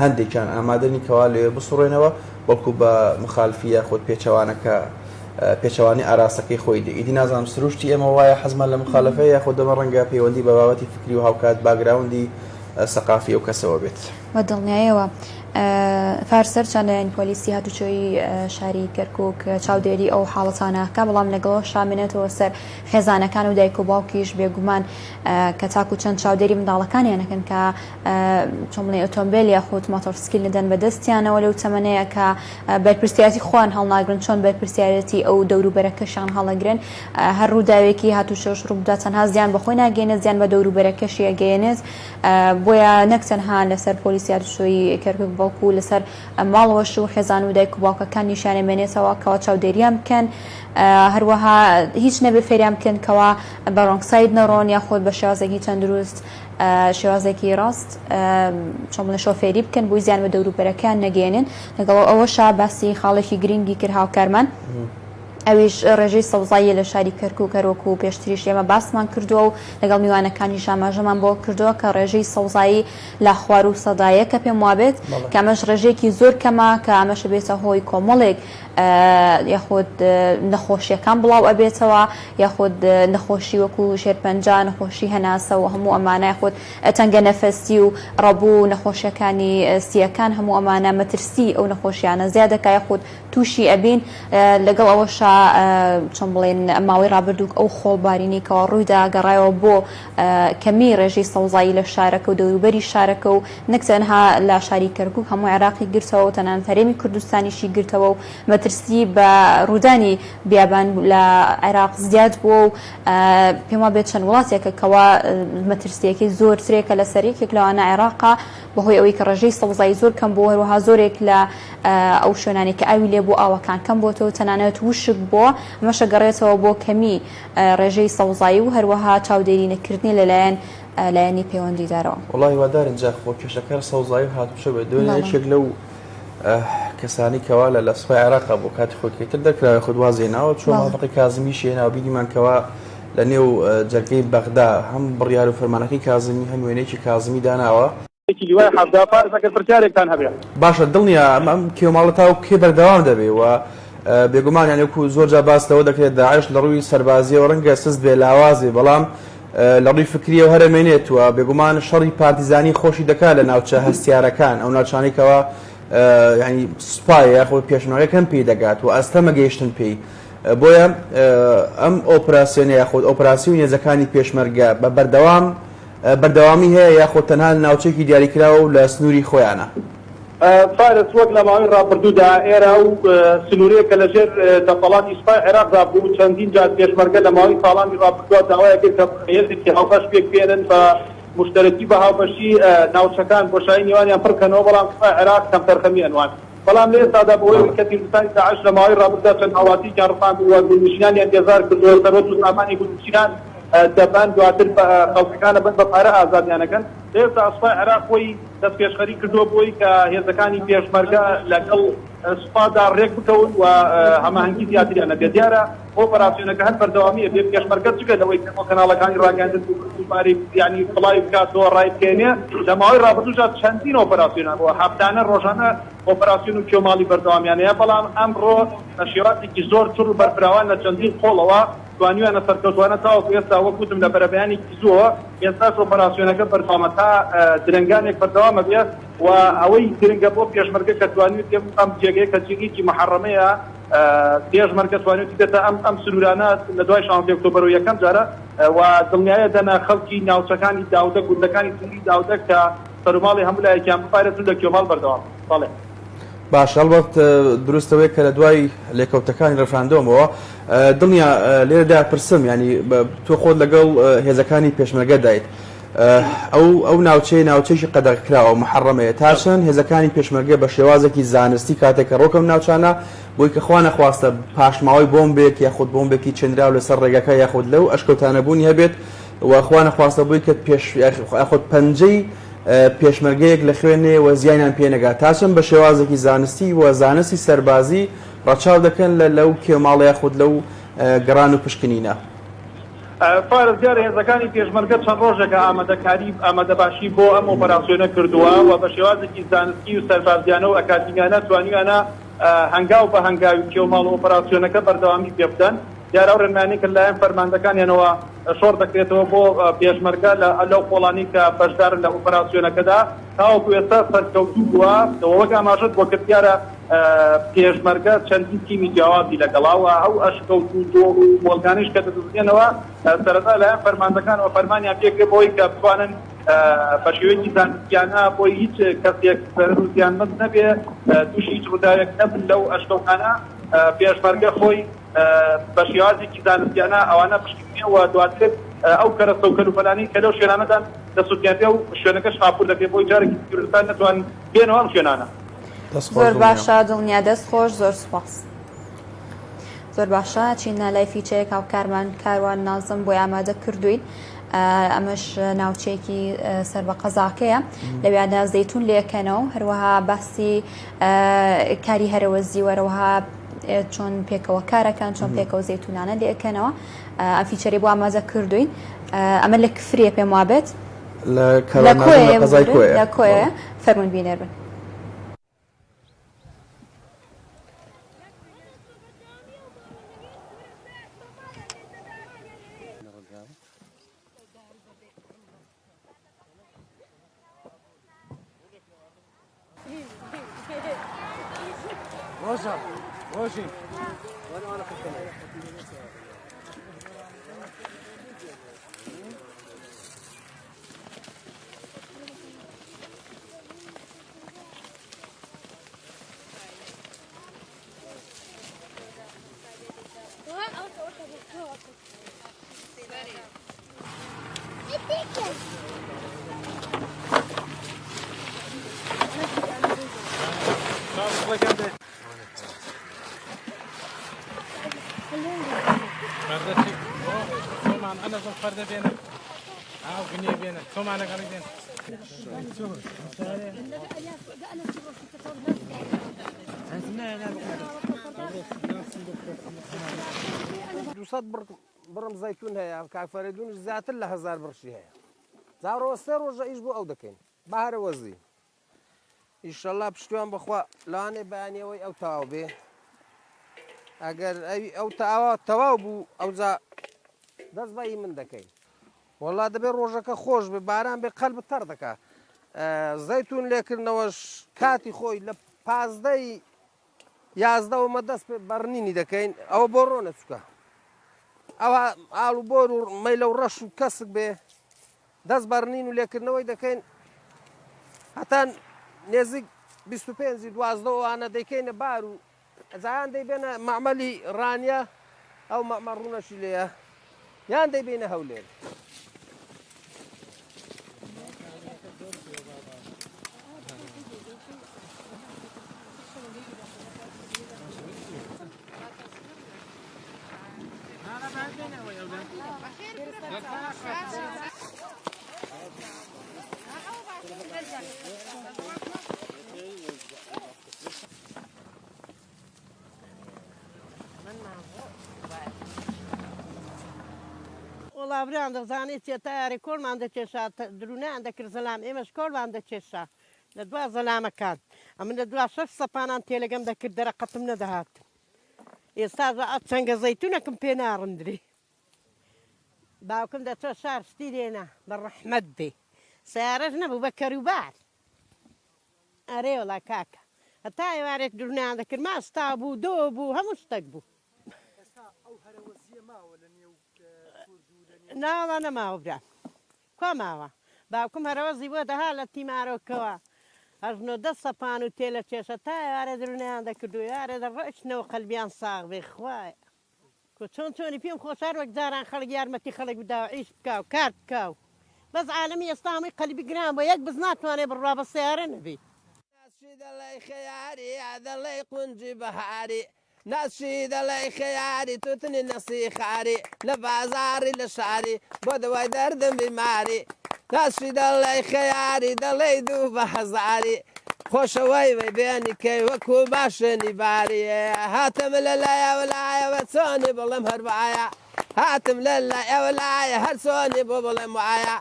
هەندێکیان ئامادەنی کەوا لەوێ بسوڕێنەوە بەڵکو بە مخالفی یاخود پێچەوانەکە پێچەوانی ئاراستەکەی خۆی دێ ئیدی نازانم سروشتی ئێمە وایە حەزمان لە مخالفەیە یاخود دەمە ڕەنگە پەیوەندی بە بابەتی فکری و هاوکات background ی سەقافی ئەو کەسەوە بێت. بە دڵنیایەوە فارس هەرچەندە یانی پۆلیسی هاتوچۆی شاری کەرکوک چاودێری ئەو حاڵەتانە ئەکا بەڵام لەگەڵەوەشا مێنێتەوە سەر خێزانەکان و دایک و باوکیش بێگومان کە تاکو چەند چاودێری منداڵەکانیان ئەکەن کە چۆن بڵێن ئۆتۆمبێل یاخود ماتۆڕسکیل ندەن بە دەستیانەوە لەو تەمەنەیە کە بەرپرسیارەتی خۆیان هەڵناگرن چۆن بەرپرسیارەتی ئەو دەوروبەرەکەشیان هەڵەگرن هەر ڕووداوێکی هاتوچۆش ڕووبدا تەنها زیان بەخۆی ناگەێنێت زیان بە دەوروبەرەکەشی ئەگەیەنێت بۆیە نەک تەنها لەسەر پۆلیسی هاتوچۆی کەرکوک بەڵکو لەسەر ماڵەوەش و خێزان و دایک و باوکەکان نیشانە مێنێتەوە کەوا چاودێریان بکەن هەروەها هیچ نەبێ فێریان بکەن کەوا بە wrong side نەڕۆن یاخود بە شێوازێکی تەندروست شێوازێکی ڕاست چۆن بڵێن شۆفێری بکەن بۆی زیان بە دەوروبەرەکەیان نەگەیەنن لەگەڵ ئەوەشا باسی خاڵێکی گرنگی کرد هاوکارمان ئەویش ڕێژەی سەوزاییە لە شاری کەرکوک هەروەکو پێشتریش ئێمە باسمان کردووە و لەگەڵ میوانەکانیش ئاماژەمان بۆ کردووە کە ڕێژەی سەوزایی لە خواروو سەدایە کە پێم وابێت کە ئەمەش ڕێژەیەکی زۆر کەمە کە ئەمەش ئەبێتە هۆی کۆمەڵێک یاخود نەخۆشیەکان بڵاو ئەبێتەوە یاخود نەخۆشی وەکو شێرپەنجە نەخۆشی هەناسە و هەموو ئەمانە یاخود تەنگە نەفەسی و ڕەبوو و نەخۆشیەکانی سیەکان هەموو ئەمانە مەترسی ئەو نەخۆشیانە زیاد دەکا یاخود تووشی ئەبین لەگەڵ ئەوەشا چۆن بڵێن ماوەی ڕابردوو ئەو خۆڵبارینەی کەوا ڕوویدا گەڕایەوە بۆ کەمی ڕێژەی سەوزایی لە شارەکە و دەوروبەری شارەکە و نەک تەنها لە شاری کەرکوک هەموو عێراقی گرتەوە و تەنانەت هەرێمی کوردستانیشی گرتەوە و مەترسی بە ڕوودانی بیابان لە عێراق زیاد بووە و پێم وابێت چەند وڵاتێکە کەوا مەترسیەکەی زۆرترێکە لەسەر یەکێک لەوانە عێراقە بەهۆی ئەوەی کە ڕێژەی سەوزایی زۆر کەم بووە هەروەها زۆرێک لە ئەو شوێنانەی کە ئاوی لێ بوو ئاوەکان کەم بۆتەوە تەنانەت وشک بووە ئەمەش ئەگەڕێتەوە بۆ کەمی ڕێژەی سەوزایی و هەروەها چاودێری نەکردنی لەلایەن لایەنی پەیوەندیدارەوە. وەڵا هیوادارین جا خۆ کێشەکە هەر سەوزایی و هاتوچۆ بێت دوێنێ یەکێک لەو کەسانی کەوا لە لە سوپای عێراقا بۆ کاتی خۆی کەیتر دەرکراوە خود واز هێناوە چۆن مافقی کازمیشی هێناوە بینیمان کەوا لە نێو جەرگەی بەغدا هەم بڕیار و فەرمانەکەی کازمی هەم وێنەیەکی کازمی داناوە. یەکی لیوای 70 فارس ئەگەر پرسیارێکتان هەبێ. باشە دڵنیا ئەم ئەم کێوماڵە تاوەکو کەی بەردەوام دەبێ و بێگومان یانی وەکو زۆر جار باس لەوە دەکرێت داعش لە ڕووی سەربازیەوە ڕەنگە سست بێ لاواز بێ بەڵام لە ڕووی فکریەوە هەر ئەمێنێت و بێگومان شەڕی پارتیزانی خۆشی دەکات لە ناوچە هەستیارەکان ئەو ناوچانەی کەوا یانی سوپایە یاخود پێشمەرگە کەم پێی دەگات و ئەستەمە گەیشتن پێی بۆیە ئەم ئۆپراسیۆنە یاخود ئۆپراسیۆنی هێزەکانی پێشمەرگە بە بەردەوام بەردەوامی هەیە یاخود تەنها لە ناوچەیەکی دیاریکراوە و لە سنووری خۆیانە؟ فارس، وەک لە ماوەی ڕابردوودا ئێرە ئەو سنوورەیە کە لەژێر دەسەڵاتی سوپای عێراقدا بوو، چەندین جار پێشمەرگە لە ماوەی ساڵانی ڕابردووە داوای کرد کە هێزێکی هاوبەش پێکبێنن بە موشتەرەکی بە هاوبەشی ناوچەکان بۆشایی نێوانیان پڕکەنەوە، بەڵام سوپای عێراق کەمتەرخەمی ئەنواند. بەڵام لە ئێستادا بەهۆی ئەوەی کە تیرۆریستانی داعش لە ماوەی ڕابردوودا چەند هاوڵاتییەکیان ڕفاندووە و گوندنشینانیان بێزار کردووە، سەروەت و سامانی گوندنشینان دەبەن، دواتر خەڵکەکان ئەبەن بە پارە ئازادیان ئەکەن. لە ئێستا سوپای عێراق خۆی دەستپێشخەری کردووە بۆی کە هێزەکانی پێشمەرگە لەگەڵ سوپادا ڕێک بکەون و هەماهەنگی زیاتریان هەبێت. دیارە ئۆپەراسیۆنەکە هەر بەردەوامی ئەبێت، پێشمەرگە جگە لەوەی کە بۆ کەناڵەکانی ڕاگەیاندن دووبارەی یانی بڵاوی بکاتەوە ڕایبگەیەنێ، لە ماوەی ڕابردووشدا چەندین ئۆپەراسیۆن هەبووە، هەفتانە ڕۆژانە ئۆپەراسیۆن و کێوماڵی بەردەوامیان هەیە، بەڵام ئەمڕۆ بە شێوازێکی زۆر چڕ و بەرفراوان لە چەندین قۆڵەوە توانیویانە سەرکەوتوانە تاوەکو ئێستا وەک وتم لە بەرەبەیانێکی زووەوە ئێستاش ئۆپەراسیۆنەکە بەردەوامە تا درەنگانێک بەردەوام ئەبێ. و ئەوەی گرنگە بۆ پێشمەرگە کە توانیویەتی ئەم جێگەیە کە جێگەیەکی محەڕەمەیە پێشمەرگە توانیویەتی بێتە ئەم ئەم سنوورانە لە دوای شانزدەی ئۆکتۆبەرەوە یەکەم جارە و دڵنیایە دەنە خەڵکی ناوچەکانی داودەک گوندەکانی سنووری داودەک کە سەروماڵی هەموو لایەکیان بپارێزن لە کێوماڵ بەردەوام بن. بەڵێ. باشە هەڵبەت دروستە وەیە کە لە دوای لێکەوتەکانی ڕێفراندۆمەوە دڵنیا لێرەدا پرسم یانی تۆ خۆت لەگەڵ هێزەکانی پێشمەرگە دایت ئەو ئەو ناوچەیە ناوچەیەکی قەدەغەکراوە محەڕەمەیە تا چەند هێزەکانی پێشمەرگە بە شێوازێکی زانستی کاتێک کە ڕۆکەم ناوچانە بۆی کە خوا نەخواستە پاشماوەی بۆمبێک یاخود بۆمبێکی چێنراو لەسەر ڕێگەکە یاخود لەو ئەشکەوتانە بوونی هەبێت و خوا نەخواستە بۆی کە پێش یاخود پەنجەی پێشمەرگەیەک لە خوێن نەیە و زیانیان پێ نەگات تا چەند بە شێوازێکی زانستی و زانستی سەربازی ڕەچاو دەکەن لە لەو کێوماڵە یاخود لەو گەڕان و پشکنینە. فارس، دیارە هێزەکانی پێشمەرگە چەند ڕۆژێکە ئامادەکاری ئامادەباشی بۆ ئەم ئۆپەراسیۆنە کردووە و بە شێوازێکی زانستی و سەربازیانە و ئەکادیمیانە توانیویانە هەنگاو بە هەنگاوی کێوماڵ و ئۆپەراسیۆنەکە بەردەوامی پێ بدەن. دیارە ئەو ڕێنمایانەی کە لەلایەن فەرماندەکانیانەوە شۆڕ دەکرێتەوە بۆ پێشمەرگە لە لەو قۆڵانەی کە بەشدارن لە ئۆپەراسیۆنەکەدا تاوەکو ئێستا سەرکەوتوو بووە و وەک ئاماژەت بۆ کرد دیارە پێشمەرگە چەندین تیمی جیاوازی لەگەڵا و ئەو ئەشکەوت و دۆڵ و مۆڵگانەیش کە دەدۆزرێنەوە سەرەتا لەلایەن فەرماندەکانەوە فەرمانیان پێکرێت بۆ ئەوەی کە بتوانن بە شێوەیەکی زانستیانە بۆی هیچ کەسێک زەرەر و زیانمەند نەبێ تووشی هیچ ڕووداوێک نەبن لەو ئەشکەوتانە پێشمەرگە خۆی بە شێوازێکی زانستیانە ئەوانە پشکنیە و دواتر ئەو کەرەستە و کەلوپەلانەی کە لەو شوێنانەدان دەسوتێنرێ و شوێنەکەش خاپوور دەکرێت بۆی جارێکی تیرۆرستان نەتوانن بێنەوە ئەم شوێنانە. دەست خۆش زۆر دڵنیا. باشە دڵنیا دەست خۆش زۆر سوپاس. زۆر باشە چینە لای فیچەیەک هاوکارمان کاروان نازم بۆی ئامادە کردوین ئەمەش ناوچەیەکی سەر بە قەزاکەیە لەویاندا زەیتون لێکەنەوە هەروەها باسی کاری هەرەوەزی وەرەوەها چۆن پێکەوە کارەکان چۆن پێکەوە زەیتونانە لێکەنەوە ئەم فیچەری بۆ ئامادە کردوین ئەمە لە کفریە پێم وابێت لە کۆیە لە کۆیە فەرمونون بینەر بن. بڕم زەیتون هەیە کاک فەرەیدونش زیاتر لە هەزار بڕشی هەیە جاڕەوە سێ ڕۆژە ئیش بۆ ئەو دەکەین بە هەرەوەزی ئیشەڵا پشتیوان بەخوا لەوانەیە بەیانیەوەی ئەو تەواو بێ ئەگەر ئەوی ئەو تاوا تەواو بوو ئەوجا دەست بە ئی من دەکەین وەڵا دەبێ ڕۆژەکە خۆش بێ باران بێ قەلب تەڕ دەکا زەیتون لێکردنەوەش کاتی خۆی لە پازدەی یازدەوە مە دەست پێ بەڕنینی دەکەین ئەوە بۆ ڕۆنە چووکە ئەوە ئاڵ و بۆر و مەیلە و ڕەش و کەسک بێ دەست بەڕنین و لێکردنەوەی دەکەین هەتا نێزیک 25 دوازدە ئەوانە دەیکەینە بار و ئەجایان دەیبێنە مەعمەلی ڕانیە ئەو مەعمەل ڕوونەشی لێیە یان دەیبینە هەولێر. وەڵا برام دەزانی چیە تەیارەی کۆڵمان دەکێشا درونیان دەکرد زەلام ئێمەش کۆڵمان دەکێشا لە دوا زەلامەکان ئەمن لە دوا شەش سەپانان تێلەگەم دەکرد دەرەقەتم نەدەهات ئێستا چەنگە زەیتونەکم پێ ناڕندرێ باوکم دەچۆ شار شتی دێنا بە ڕەحمەت بێ سەیارەش نەبوو بە کەروبار. ئەرێ وەڵا کاکە هەتا ئێوارێک درونیان دەکرد ماستاو بوو دۆ بوو هەموو شتەک بوو. ئێستا ئەو هەرەوەزییە ماوە لە نێو کورد و لە نێو. نا وەڵا نەماوە برام کوا ماوە باوکم هەرەوەزی بۆ دەها لە تیمارۆکەوە ئەژنۆ دە سەپان و تێلە کێشە تا ئێوارێ درونیان دەکرد و ئێوارێ دەڕۆیشتنەوە قەلبیان ساغ بێ خوایە کو چۆن چۆنی پێم خۆشە هەر وەک جاران خەڵک یارمەتی خەڵک بدا و عیش بکا و کار بکا و بەس عالەمی ئێستا هەمووی قەلبی گران بوە یەک بز ناتوانێ بڕوا بە سەیارە نەبی. ناسچی دەڵێی خەیاری یا دەڵێی قونجی بەهاری ناسچی دەڵێی خەیاری توتنی نەسیخاری لە بازاڕی لە شاری بۆ دەوای دەردم بیماری ناسچی دەڵێی خەیاری دەڵێی دوو بە هەزاری خۆشە وەی وەی بێنی کەی وەکو ماشێنی باری هاتم لە لای ئەولایەوە چۆنی بڵێم هەر وایە هاتم لە لای ئەولایە هەر چۆنی بۆ بڵێم وایە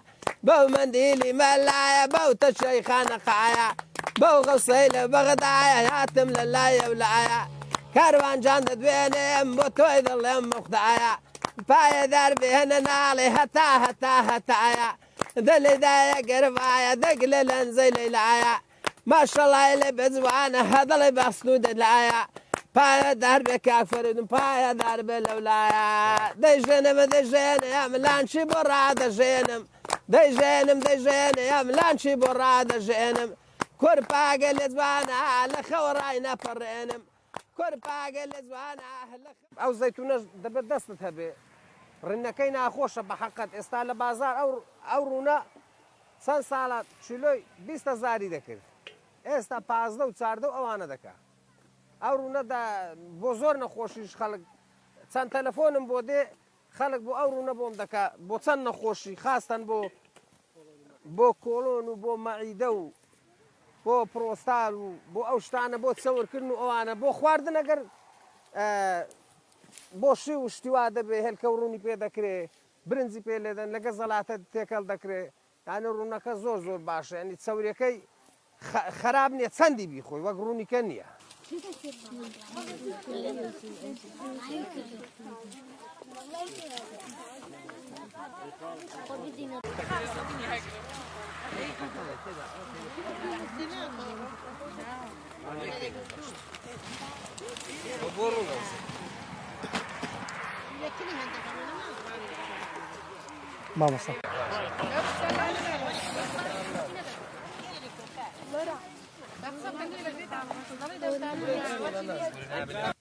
بەو مەندیلی مەلایە بەو تەشەی خانەقایە بەو غەوسەی لە بەغدایە هاتم لە لای ئەولایە کاروان جان دەدوێنێم بۆ تۆی دڵێم مخدایە پایەدار بێنە ناڵێ هەتا هەتا هەتایە دە لەیدایە گەرمایە دەگ لە لەنجەی لەیلایە ماشەڵای لێ بەجوانە هەدڵی بەخسن و دەلایە پایە دار بێ کاک فەریدون پایە دار بێ لەولایە دەیژێنم دەیژێنم لانچی بۆ ڕادەژێنم دەیژێنم دەیژێنم لانچی بۆ ڕادەژێنم کورپاگە لێ جوانە لە خەو ڕای نەپەڕێنم کورپاگە لێ جوانە لە ئەو زەیتونەش دەبێت دەستت هەبێ ڕنەکەی ناخۆشە بە حەقەت ئێستا لە بازار ئەو ئەو ڕوونە چەند ساڵە کیلۆی 20 هەزاری دەکرد ئێستا 15 و 14 و ئەوانە دەکا ئەو ڕوونە بۆ زۆر نەخۆشیش خەڵک چەند تەلەفۆنم بۆ دێ خەڵک بۆ ئەو ڕوونە بۆم دەکا بۆ چەند نەخۆشی خاستەن بۆ بۆ کۆڵۆن و بۆ مەعیدە و بۆ پرۆستال و بۆ ئەو شتانە بۆ چەورکردن و ئەوانە بۆ خواردن ئەگەر بۆ شی و شتی وا دەبێ هێلکە و ڕوونی پێ دەکرێ برنجی پێ لێدەن لەگە زەلاتە تێکەڵ دەکرێ یانی ڕوونەکە زۆر زۆر باشە یانی چەوریەکەی خراپ نییە چەندی بیخۆی وەک ڕوونیکە نییە. مامۆستا.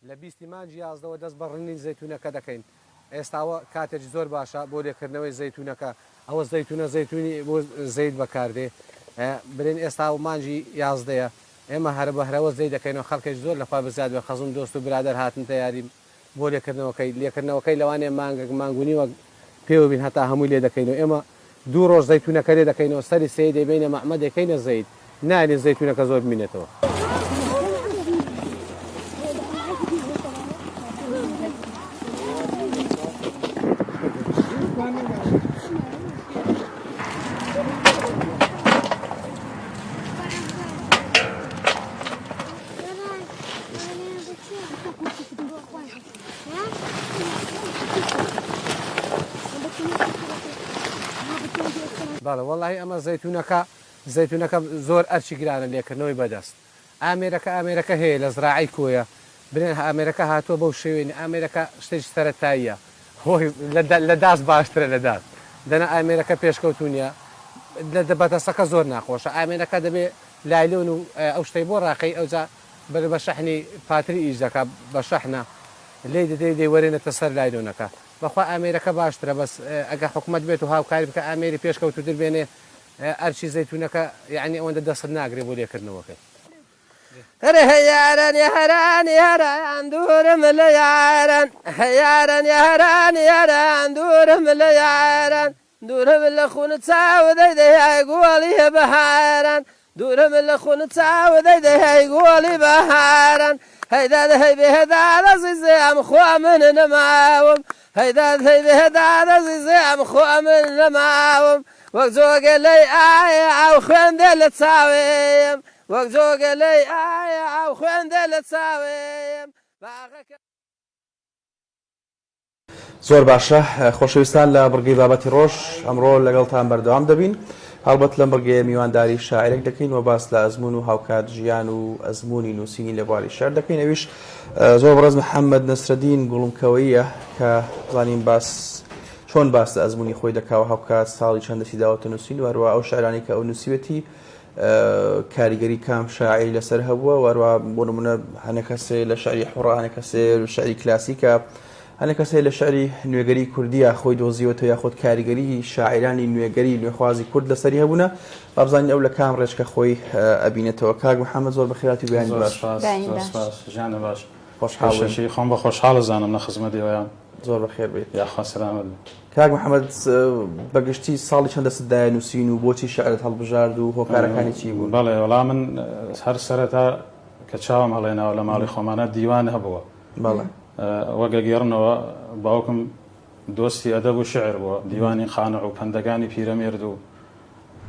لە بیستی مانگی یازدەوە دەست بە ڕنینی زەیتوونەکە دەکەین، ئێستاوە کاتێکی زۆر باشە بۆ لێکردنەوەی زەیتوونەکە، ئەوە زەیتوونە زەیتوونی بۆ زەیت بەکاردێ، برێن ئێستا مانگی یازدەیە ئێمە هەر بە هەرەوەز لێی دەکەینەوە، خەڵکێکی زۆر لە خوا بزیاد بێ خزم دۆست و برادەر هاتن تەیاری بۆ لێکردنەوەکەی، لێکردنەوەکەی لەوانەیە مانگێک مانگ و نیوەک پێوە بین هەتا هەمووی لێ دەکەینەوە، ئێمە دوو ڕۆژ زەیتوونەکە لێ دەکەینەوە سەری سەیت دەیبەینە مەعمە دەیکەینە زەیت، نایەلین زەیتوونەکە زۆر بمینێتەوە. بەڵێ وەڵاهی ئەمە زەیتونەکە زەیتونەکە زۆر ئەرکی گرانە لێکردنەوەی بەدەست ئامێرەکە ئامێرەکە هەیە لە زراعەی کۆیە برێن ئامێرەکە هاتووە بەو شێوەیە ئامێرەکە شتێکی سەرەتاییە هۆی لە داست باشترە لە داست دەنا ئامێرەکە پێشکەوتوو نییە لە بەدەستەکە زۆر ناخۆشە ئامێرەکە دەبێ لایلۆن و ئەو شتەی بۆ ڕاخەی ئەوجا بەر بە شەحنی پاتری ئیش دەکا بە شەحنە لێی دەدەی دەیوەرێنێتە سەر لایلۆنەکە بەخوا ئامێرەکە باشترە بەس ئەگەر حکومەت بێت و هاوکاری بکا ئامێری پێشکەوتووتر بێنێ ئەرچی زەیتونەکە یەعنی ئەوەندە دەستت ناگرێ بۆ لێکردنەوەکەی. هەرێ هەیاران یاران یاران دوورم لە یاران هەیاران یاران یاران دوورم لە یاران دوورم لە خون چاو دەی دەی گوڵی بەهاران دوورم لە خون چاو دەی دەی گوڵی بەهاران هەی داد هەی بێداد ئەزیزم خوا من نەماوم هەی داد هەی بێداد ئەزیزم خوا من نەماوم وەک جۆگە لەی ئایا ئاو خوێن دێ لە چاوێم وەک جۆگە لەی ئایا ئاو خوێن دێ لە چاوێم باغەکە. زۆر باشە خۆشەویستان لە بڕگەی بابەتی ڕۆژ ئەمڕۆ لەگەڵتان بەردەوام دەبین. هەڵبەت لەم بڕگەیە میوانداری شاعیرێک دەکەین و باس لە ئەزموون و هاوکات ژیان و ئەزموونی نووسینی لە بواری شعر دەکەین ئەویش زۆر بەڕێز محەممەد نەسرەدین گوڵمکەوەییە کە زانین باس چۆن باس لە ئەزموونی خۆی دەکا و هاوکات ساڵی چەند دەستی داوەتە نووسین و هەروە ئەو شعرانەی کە ئەو نووسیوێتی کاریگەری کام شاعیری لەسەر هەبووە و هەروە بۆ نمونە هەنێ کەسێ لە شعری حوڕە هەنێ کەسێ شعری کلاسیکە هەنێ کەس هەیە لە شعری نوێگەری کوردییا خۆی دۆزیوەتەوە یاخود کاریگەریی شاعیرانی نوێگەری نوێخوازی کورد لەسەری هەبوونە، با بزانین ئەو لە کام ڕێچکە خۆی ئەبینێتەوە. کاک محەممەد زۆر بەخێرهاتی و بەیانیت زۆر باش. سپاس، بەیانیت زۆر باش. سپاس. ژیانت باش. خۆشحاڵ بووین. پێشەکی خۆم بە خۆشحاڵ ئەزانم لە خزمەت ئێوەیام. زۆر بەخێر بێیت. یاخوا سەلامەت بی. کاک محەممەد بە گشتی ساڵی چەند دەستت دایە نووسین و بۆچی شعرت هەڵبژارد و هۆکارەکانی چی بوون؟ بەڵێ وەڵا من هەر سەرەتا کە چاوم هەڵێناوە لە ماڵی خۆمانا دیوان هەبووە. بەڵێ. وەک ئەگێڕنەوە باوکم دۆستی ئەدەب و شیعر بووە، دیوانی قانع و پەندەکانی پیرەمێرد و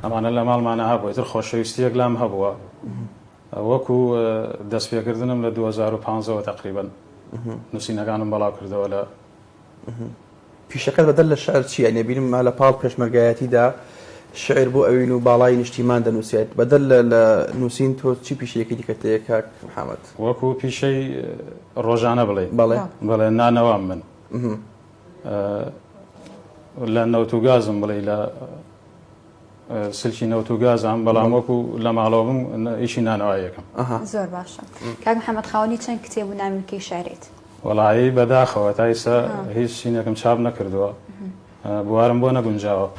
ئەمانە لە ماڵمانا هەبووە، ئیتر خۆشەویستییەک لام هەبووە وەکو دەستپێکردنم لە 2015 وە تەقریبەن نووسینەکانم بەڵاو کردەوە لە پیشەکەت بەدەر لە شعر چییە؟ یانی بینم لە پاڵ پێشمەرگایەتیدا شعر بۆ ئەوین و باڵای نیشتیمان دەنووسیت، بەدەر لە لە نووسین تۆ چی پیشەیەکی دیکەت هەیە کاک محەمەد؟ وەکو پیشەی ڕۆژانە بڵێی؟ بەڵێ. بەڵێ نانەوام من. لە نەوت و گازم بڵێی لە سلکی نەوت و گازام بەڵام وەکو لە ماڵەوە بم ئیشی نانەواییەکەم. زۆر باشە. کاک محەمەد خاوەنی چەند کتێب و نامیلکەی شعریت؟ وەڵایی بەداخەوە تا ئیستا هیچ شینێکم چاپ نەکردووە بوارم بۆ نەگونجاوە.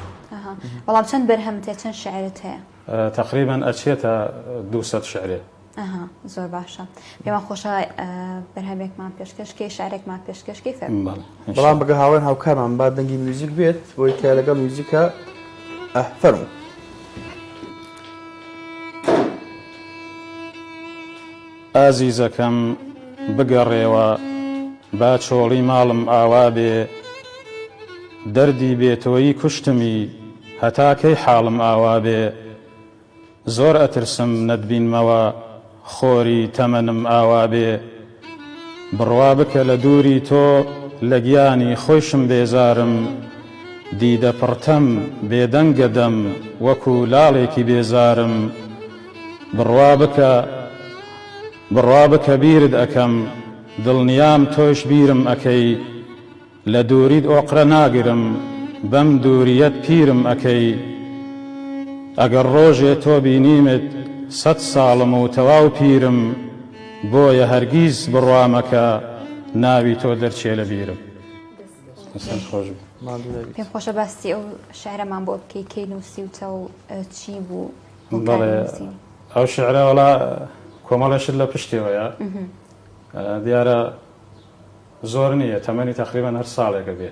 بەڵام چەند بەرهەمت هەیە چەند شعرت هەیە؟ تەقریبەن ئەچێتە 200 شعرێ. ئەها زۆر باشە پێمان خۆشە بەرهەمێکمان پێشکەش کەی شعرێکمان پێشکەش کەی فەرموو. بەڵام بەگە هاوڕێن هاوکارمان با دەنگی میوزیک بێت بۆی کە لەگەڵ میوزیکە ئەه فەرموو. ئازیزەکەم بگەڕێوە با چۆڵی ماڵم ئاوا بێ دەردی بێ تۆیی کوشتمی هەتا کەی حاڵم ئاوا بێ زۆر ئەترسم نەتبینمەوە خۆری تەمەنم ئاوا بێ بڕوا بکە لە دووری تۆ لە گیانی خۆیشم بێزارم دیدە پڕتەم بێدەنگە دەم وەکو لاڵێکی بێزارم بڕوا بکە بڕوا بکە بیرت ئەکەم دڵنیام تۆش بیرم ئەکەی لە دووریت ئۆقرە ناگرم بەم دووریەت پیرم ئەکەی ئەگەر ڕۆژێ تۆ بینیمت سەت ساڵم و تەواو پیرم بۆیە هەرگیز بڕوا مەکە ناوی تۆ دەرچێ لە بیرم. دەستت خۆش بێ. پێم خۆشە باسی ئەو شعرەمان بۆ بکەی کەی نووسیوتە و چی بوو؟ بەڵێ ئەو شعرە وەڵا کۆمەڵێ شت لە پشتێوەیە دیارە زۆر نییە تەمەنی تەقریبەن هەر ساڵێکە بێ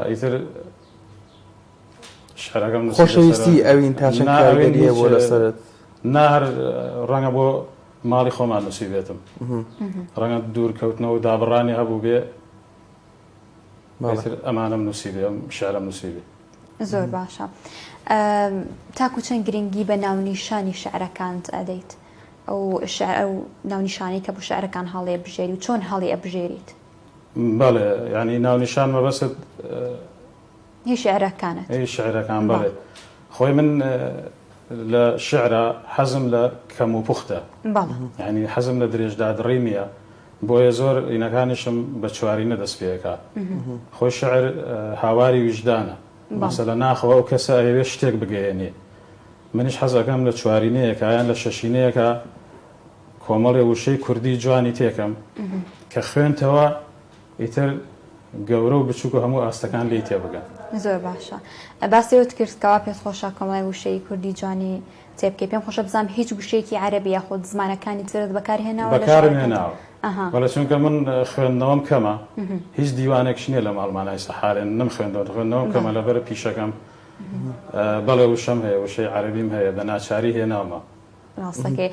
ئیتر شعرەکەم خۆشەویستی ئەوین تا چەند کاریگەری هەبووە لەسەرت؟ نا هەر ڕەنگە بۆ ماڵی خۆمان نووسیبێتم ڕەنگە دوورکەوتنەوە و دابڕانی هەبوو بێ ئیتر ئەمانەم نووسیبێ ئەم شعرەم نووسیبێ. زۆر باشە تاکو چەند گرنگی بە ناونیشانی شعرەکانت ئەدەیت؟ ئەو شعر ئەو ناونیشانەی کە بۆ شعرەکان هەڵی ئەبژێری و چۆن هەڵی ئەبژێریت؟ بەڵێ یانی ناونیشان مەبەست هی شعرەکانت؟ هی شعرەکان بەڵێ خۆی من لە شعرا حەزم لە کەم و پوختە بەڵێ یانی حەزم لە درێژدادڕی نییە بۆیە زۆر ئینەکانیشم بە چوارینە دەست پێ ئەکا. خۆی شعر هاواری ویژدانە. مەسەلە ناخەوە ئەو کەسە ئەیەوێ شتێک بگەیەنێ. منیش حەز ئەکەم لە چوارینەیەکا یان لە شەشینەیەکا کۆمەڵێ وشەی کوردی جوانی تێکەم کە خوێنتەوە ئیتر گەورە و بچووک و هەموو ئاستەکان لێی تێبگەن. زۆر باشە. باسی ئەوەت کرد کەوا پێت خۆشە کۆمەڵێ وشەی کوردی جوانی تێبکەی پێم خۆشە بزانم هیچ وشەیەکی عەرەبی یاخود زمانەکانی ترت بەکار هێناوە لە بەکارم شعرەکانت؟ هێناوە ئەها. بەڵێ چونکە من خوێندنەوەم کەمە هیچ دیوانێکش نییە لە ماڵمانا ئیستا حالێن نەمخوێندەوە خوێندنەوەم کەمە بەڵێ. لەبەر پیشەکەم بەڵێ وشەم هەیە وشەی عەرەبیم هەیە بە ناچاری هێناومە. ڕاستەکەی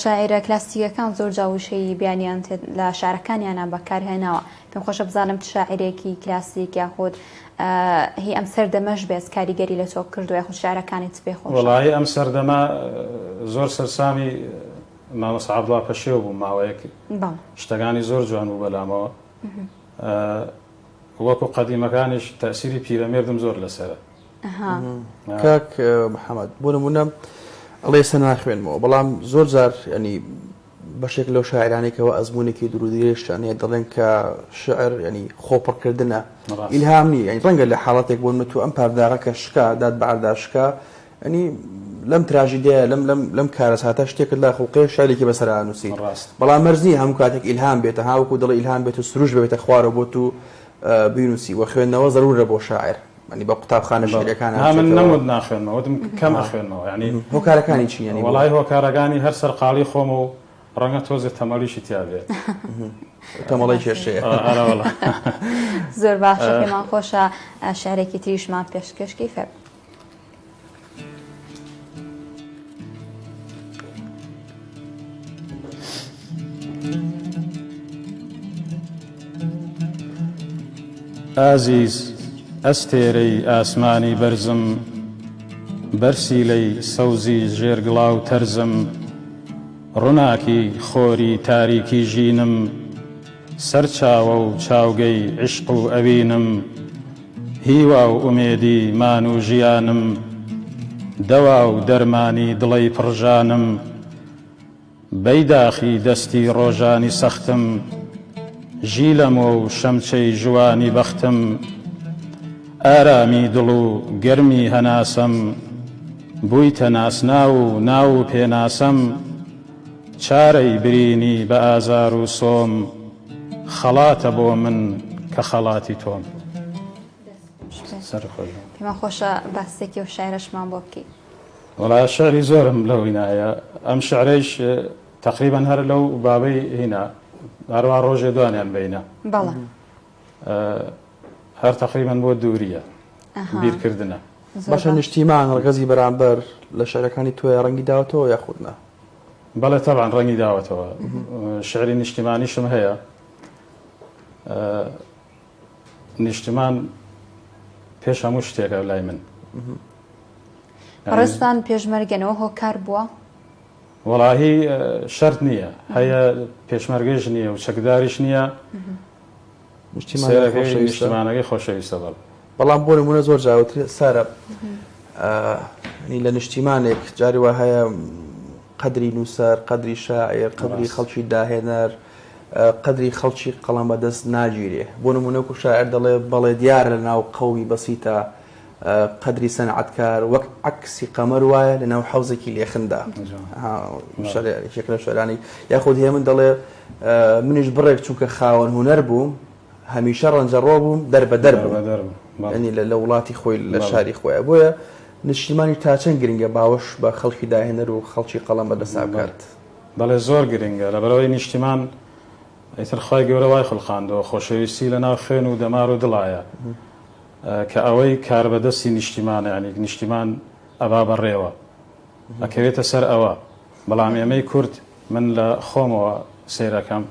شاعیرە کلاسیکەکان زۆر جا وشەی بیانیان لە شعرەکانیانە بەکار هێناوە پێم خۆشە بزانم چ شاعیرێکی کلاسیک یاخود هی ئەم سەردەمەش بێت کاریگەری لە تۆ کردووە یاخود شعرەکانی چ پێ خۆشە؟ وەڵایی ئەم سەردەمە زۆر سەرسامی مامۆستا عەبدوڵا پەشێو بووم ماوەیەک شتەکانی زۆر جوان بوو بەلامەوە وەکو قەدیمەکانیش تەئسیری پیرەمێردم زۆر لەسەرە. کاک محەممەد بۆ نمونە ئەڵێ ئێستا ناخوێنمەوە بەڵام زۆر جار ینی بەشێک لەو شاعرانەی کەوا ئەزموونێکی دوورودرێژیان هەیە دەڵێن کە شعر ینی خۆپڕکردنە ئیلهام نییە یعنی ڕەنگە لە حاڵەتێک بۆ من تۆ ئەم پارداغە کە شکا داد بە عەردا شکا ینی لەم تراژیدیایە لەم لەم لەم کارەساتە شتێکت لا خوڵقێ شعرێکی بەسەرا ئەنووسی ڕاست. بەڵام مەرج نییە هەموو کاتێک ئیلهام بێتە ها وەکوو دەڵێ ئیلهام بێت و سروشت ببێتە خوارەوە بۆت و بینووسی وە خوێندنەوە زەروورە بۆ شاعر ینی بە قوتابخانە بەڵێ. شعریەکانا نا من بچێتەوە. نەموت ناخوێنمەوە وتم کەم ئەخوێنمەوە یعنی هۆکارەکانی چین یعنی بۆ؟ وەڵای هۆکارەکانی هەر سەرقاڵی خۆمە و ڕەنگە تۆزێ تەمەڵیشی تیا بێ. تەمەڵی کێشەیە. ئەرە وەڵا. زۆر باشە پێمان خۆشە شعرێکی تریشمان پێشکەش کەی فەرموو. ئازیز ئەستێرەی ئاسمانی بەرزم بەرسیلەی سەوزی ژێر گڵاو تەرزم ڕوناکی خۆری تاریکی ژینم سەرچاوە و چاوگەی عیشق و ئەوینم هیوا و ئومێدی مان و ژیانم دەوا و دەرمانی دڵەی پڕ ژانم بەیداخی دەستی ڕۆژانی سەختم ژیلەمۆ و شەمچەی ژوانی بەختم ئارامی دڵ و گەرمی هەناسەم بوویتە ناسناو و ناو و پێناسەم چارەی برینی بە ئازار و سۆم خەڵاتە بۆ من کە خەڵاتی تۆم. پێمان خۆشە باسێکی ئەو شعرەشمان بۆ بکەی. وەڵا شعری زۆرم لەو هینایە ئەم شعرەیش تەقریبەن هەر لەو بابەی هینا هەروە ڕۆژێ دوانیان بینە بەڵێ هەر تەقریبەن بۆ دووریە بیرکردنە. باشە نیشتیمان ڕەگەزی بەرامبەر لە شعرەکانی تۆیا ڕەنگی داوەتەوە یاخود نا؟ بەڵێ تەبعەن ڕەنگی داوەتەوە شعری نیشتیمانیشم هەیە نیشتمان پێش هەموو شتێکە لای من. بەڕێزتان پێشمەرگەنەوە هۆکار بووە؟ وەڵاهی شەرت نییە هەیە پێشمەرگەیش نییە و چەکداریش نییە نیشتمانەکەی خۆشەویستە بەڵێ. بەڵام بۆ نمونە زۆر جار وترێ سارە لە نیشتیمانێک جاری وا هەیە قەدری نووسەر قەدری شاعیر قەدری خەڵکی داهێنەر قەدری خەڵکی قەڵەم بەدەست ناگیرێ بۆ نمونە وەکو شاعر دەڵێ بەڵێ دیارە لە ناو قەومی بەسیتە قەدری سەنعەتکار وەک عەکسی قەمەر وایە لە ناو حەوزێکی لێخندا یەکێک لە شعرانی یاخود هێمن دەڵێ منیش بڕێک چونکە خاوەن هونەر بووم هەمیشە ڕەنجەڕۆ بووم دەربەدەر بووم یعنی لە وڵاتی خۆی لە شاری خۆیە بۆیە نیشتیمانی تا چەند گرنگە باوەش بە خەڵکی داهێنەر و خەڵکی قەڵەم بەدەستا بکات؟ بەڵێ زۆر گرنگە لەبەرئەوەی نیشتیمان ئیتر خوای گەورە وای خولقاندووە خۆشەویستی لەناو خوێن و دەمار و دڵایە کە ئەوەی کاربەدەستی نیشتیمانە یانی نیشتیمان ئەبا بەڕێوە ئەکەوێتە سەر ئەوە بەڵام ئێمەی کورد من لە خۆمەوە سەیرەکەم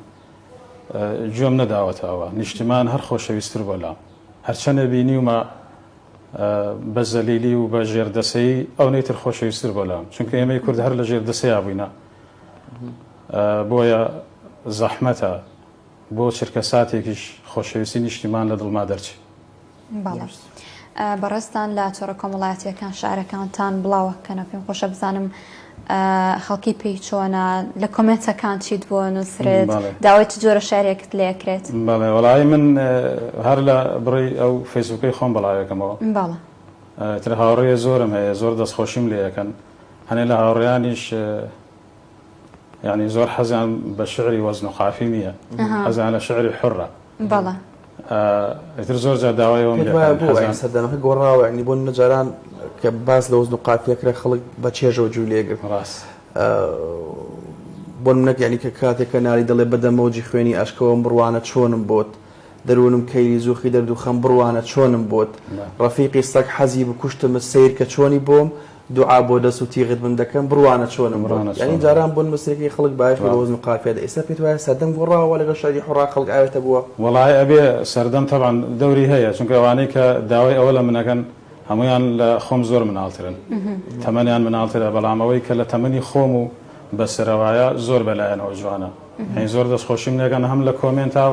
گوێم نەداوەتە ئەوە نیشتیمان هەر خۆشەویستر بۆ لام هەرچەنێ بینیومە بە زەلیلی و بە ژێردەسەیی ئەونەی تر خۆشەویستر بۆ لام چونکە ئێمەی کورد هەر لە ژێردەسەیا بووینە بۆیە زەحمەتە بۆ چرکە ساتێکیش خۆشەویستی نیشتیمان لە دڵما دەرچێ. بەڵێ بەڕێزتان لە تۆڕە کۆمەڵایەتیەکان شعرەکانتان بڵاوەکەنەوە پێم خۆشە بزانم خەڵکی پێی چۆنە لە کۆمێنتەکان چیت بۆ نووسرێت داوای چ جۆرە شعرێکت لێ ئەکرێت؟ بەڵێ وەڵایی من هەر لە بڕی ئەو فەیسبووکەی خۆم بڵاوێکەمەوە بەڵێ تر هاوڕێ زۆرم هەیە زۆر دەستخۆشیم لێ ئەکەن هەنێ لە هاوڕێیانیش یانی زۆر حەزیان بە شعری وەزن و قافی نییە حەزیان لە شعری حڕە بەڵێ ئیتر زۆر جار داوای ئەوەم لێ وایە بۆ یانی سەردەمەکە گۆڕاوە یانی بۆ نمونە جاران کە باس لە وەزن و قافیە کرا خەڵک بە چێژەوە گوێی لێ گرت ڕاست بۆ نمونە یانی کە کاتێک کە نالی دەڵێ بە دەم مەوجی خوێنی ئەشکەوەم بڕوانە چۆنم بۆت دەروونم کەیلی زوخی دەرد و خەم بڕوانە چۆنم بۆت ڕەفیقی سەگ حەزی بکوشتمت سەیر کە چۆنی بۆم دوعا بۆ دەست و تیغت من دەکەم بڕوانە چۆنم بڕوانە یانی جاران بۆن مەسرێکی خەڵک بایەخی بە وەزن و قافیە دا ئێستا پێت وایە سەردەم گۆڕاوە لەگەڵ شعری حوڕا خەڵک ئاوێتە بووە؟ وەڵای ئەبێ سەردەم تەبعەن دەوری هەیە چونکە ئەوانەی کە داوای ئەوە لە من ئەکەن هەموویان لە خۆم زۆر مناڵترن تەمەنیان مناڵترە بەڵام ئەوەی کە لە تەمەنی خۆم و بەسەرەوایە زۆر بەلایەنەوە جوانە یانی زۆر دەستخۆشیم لێکەن هەم لە کۆمێنتا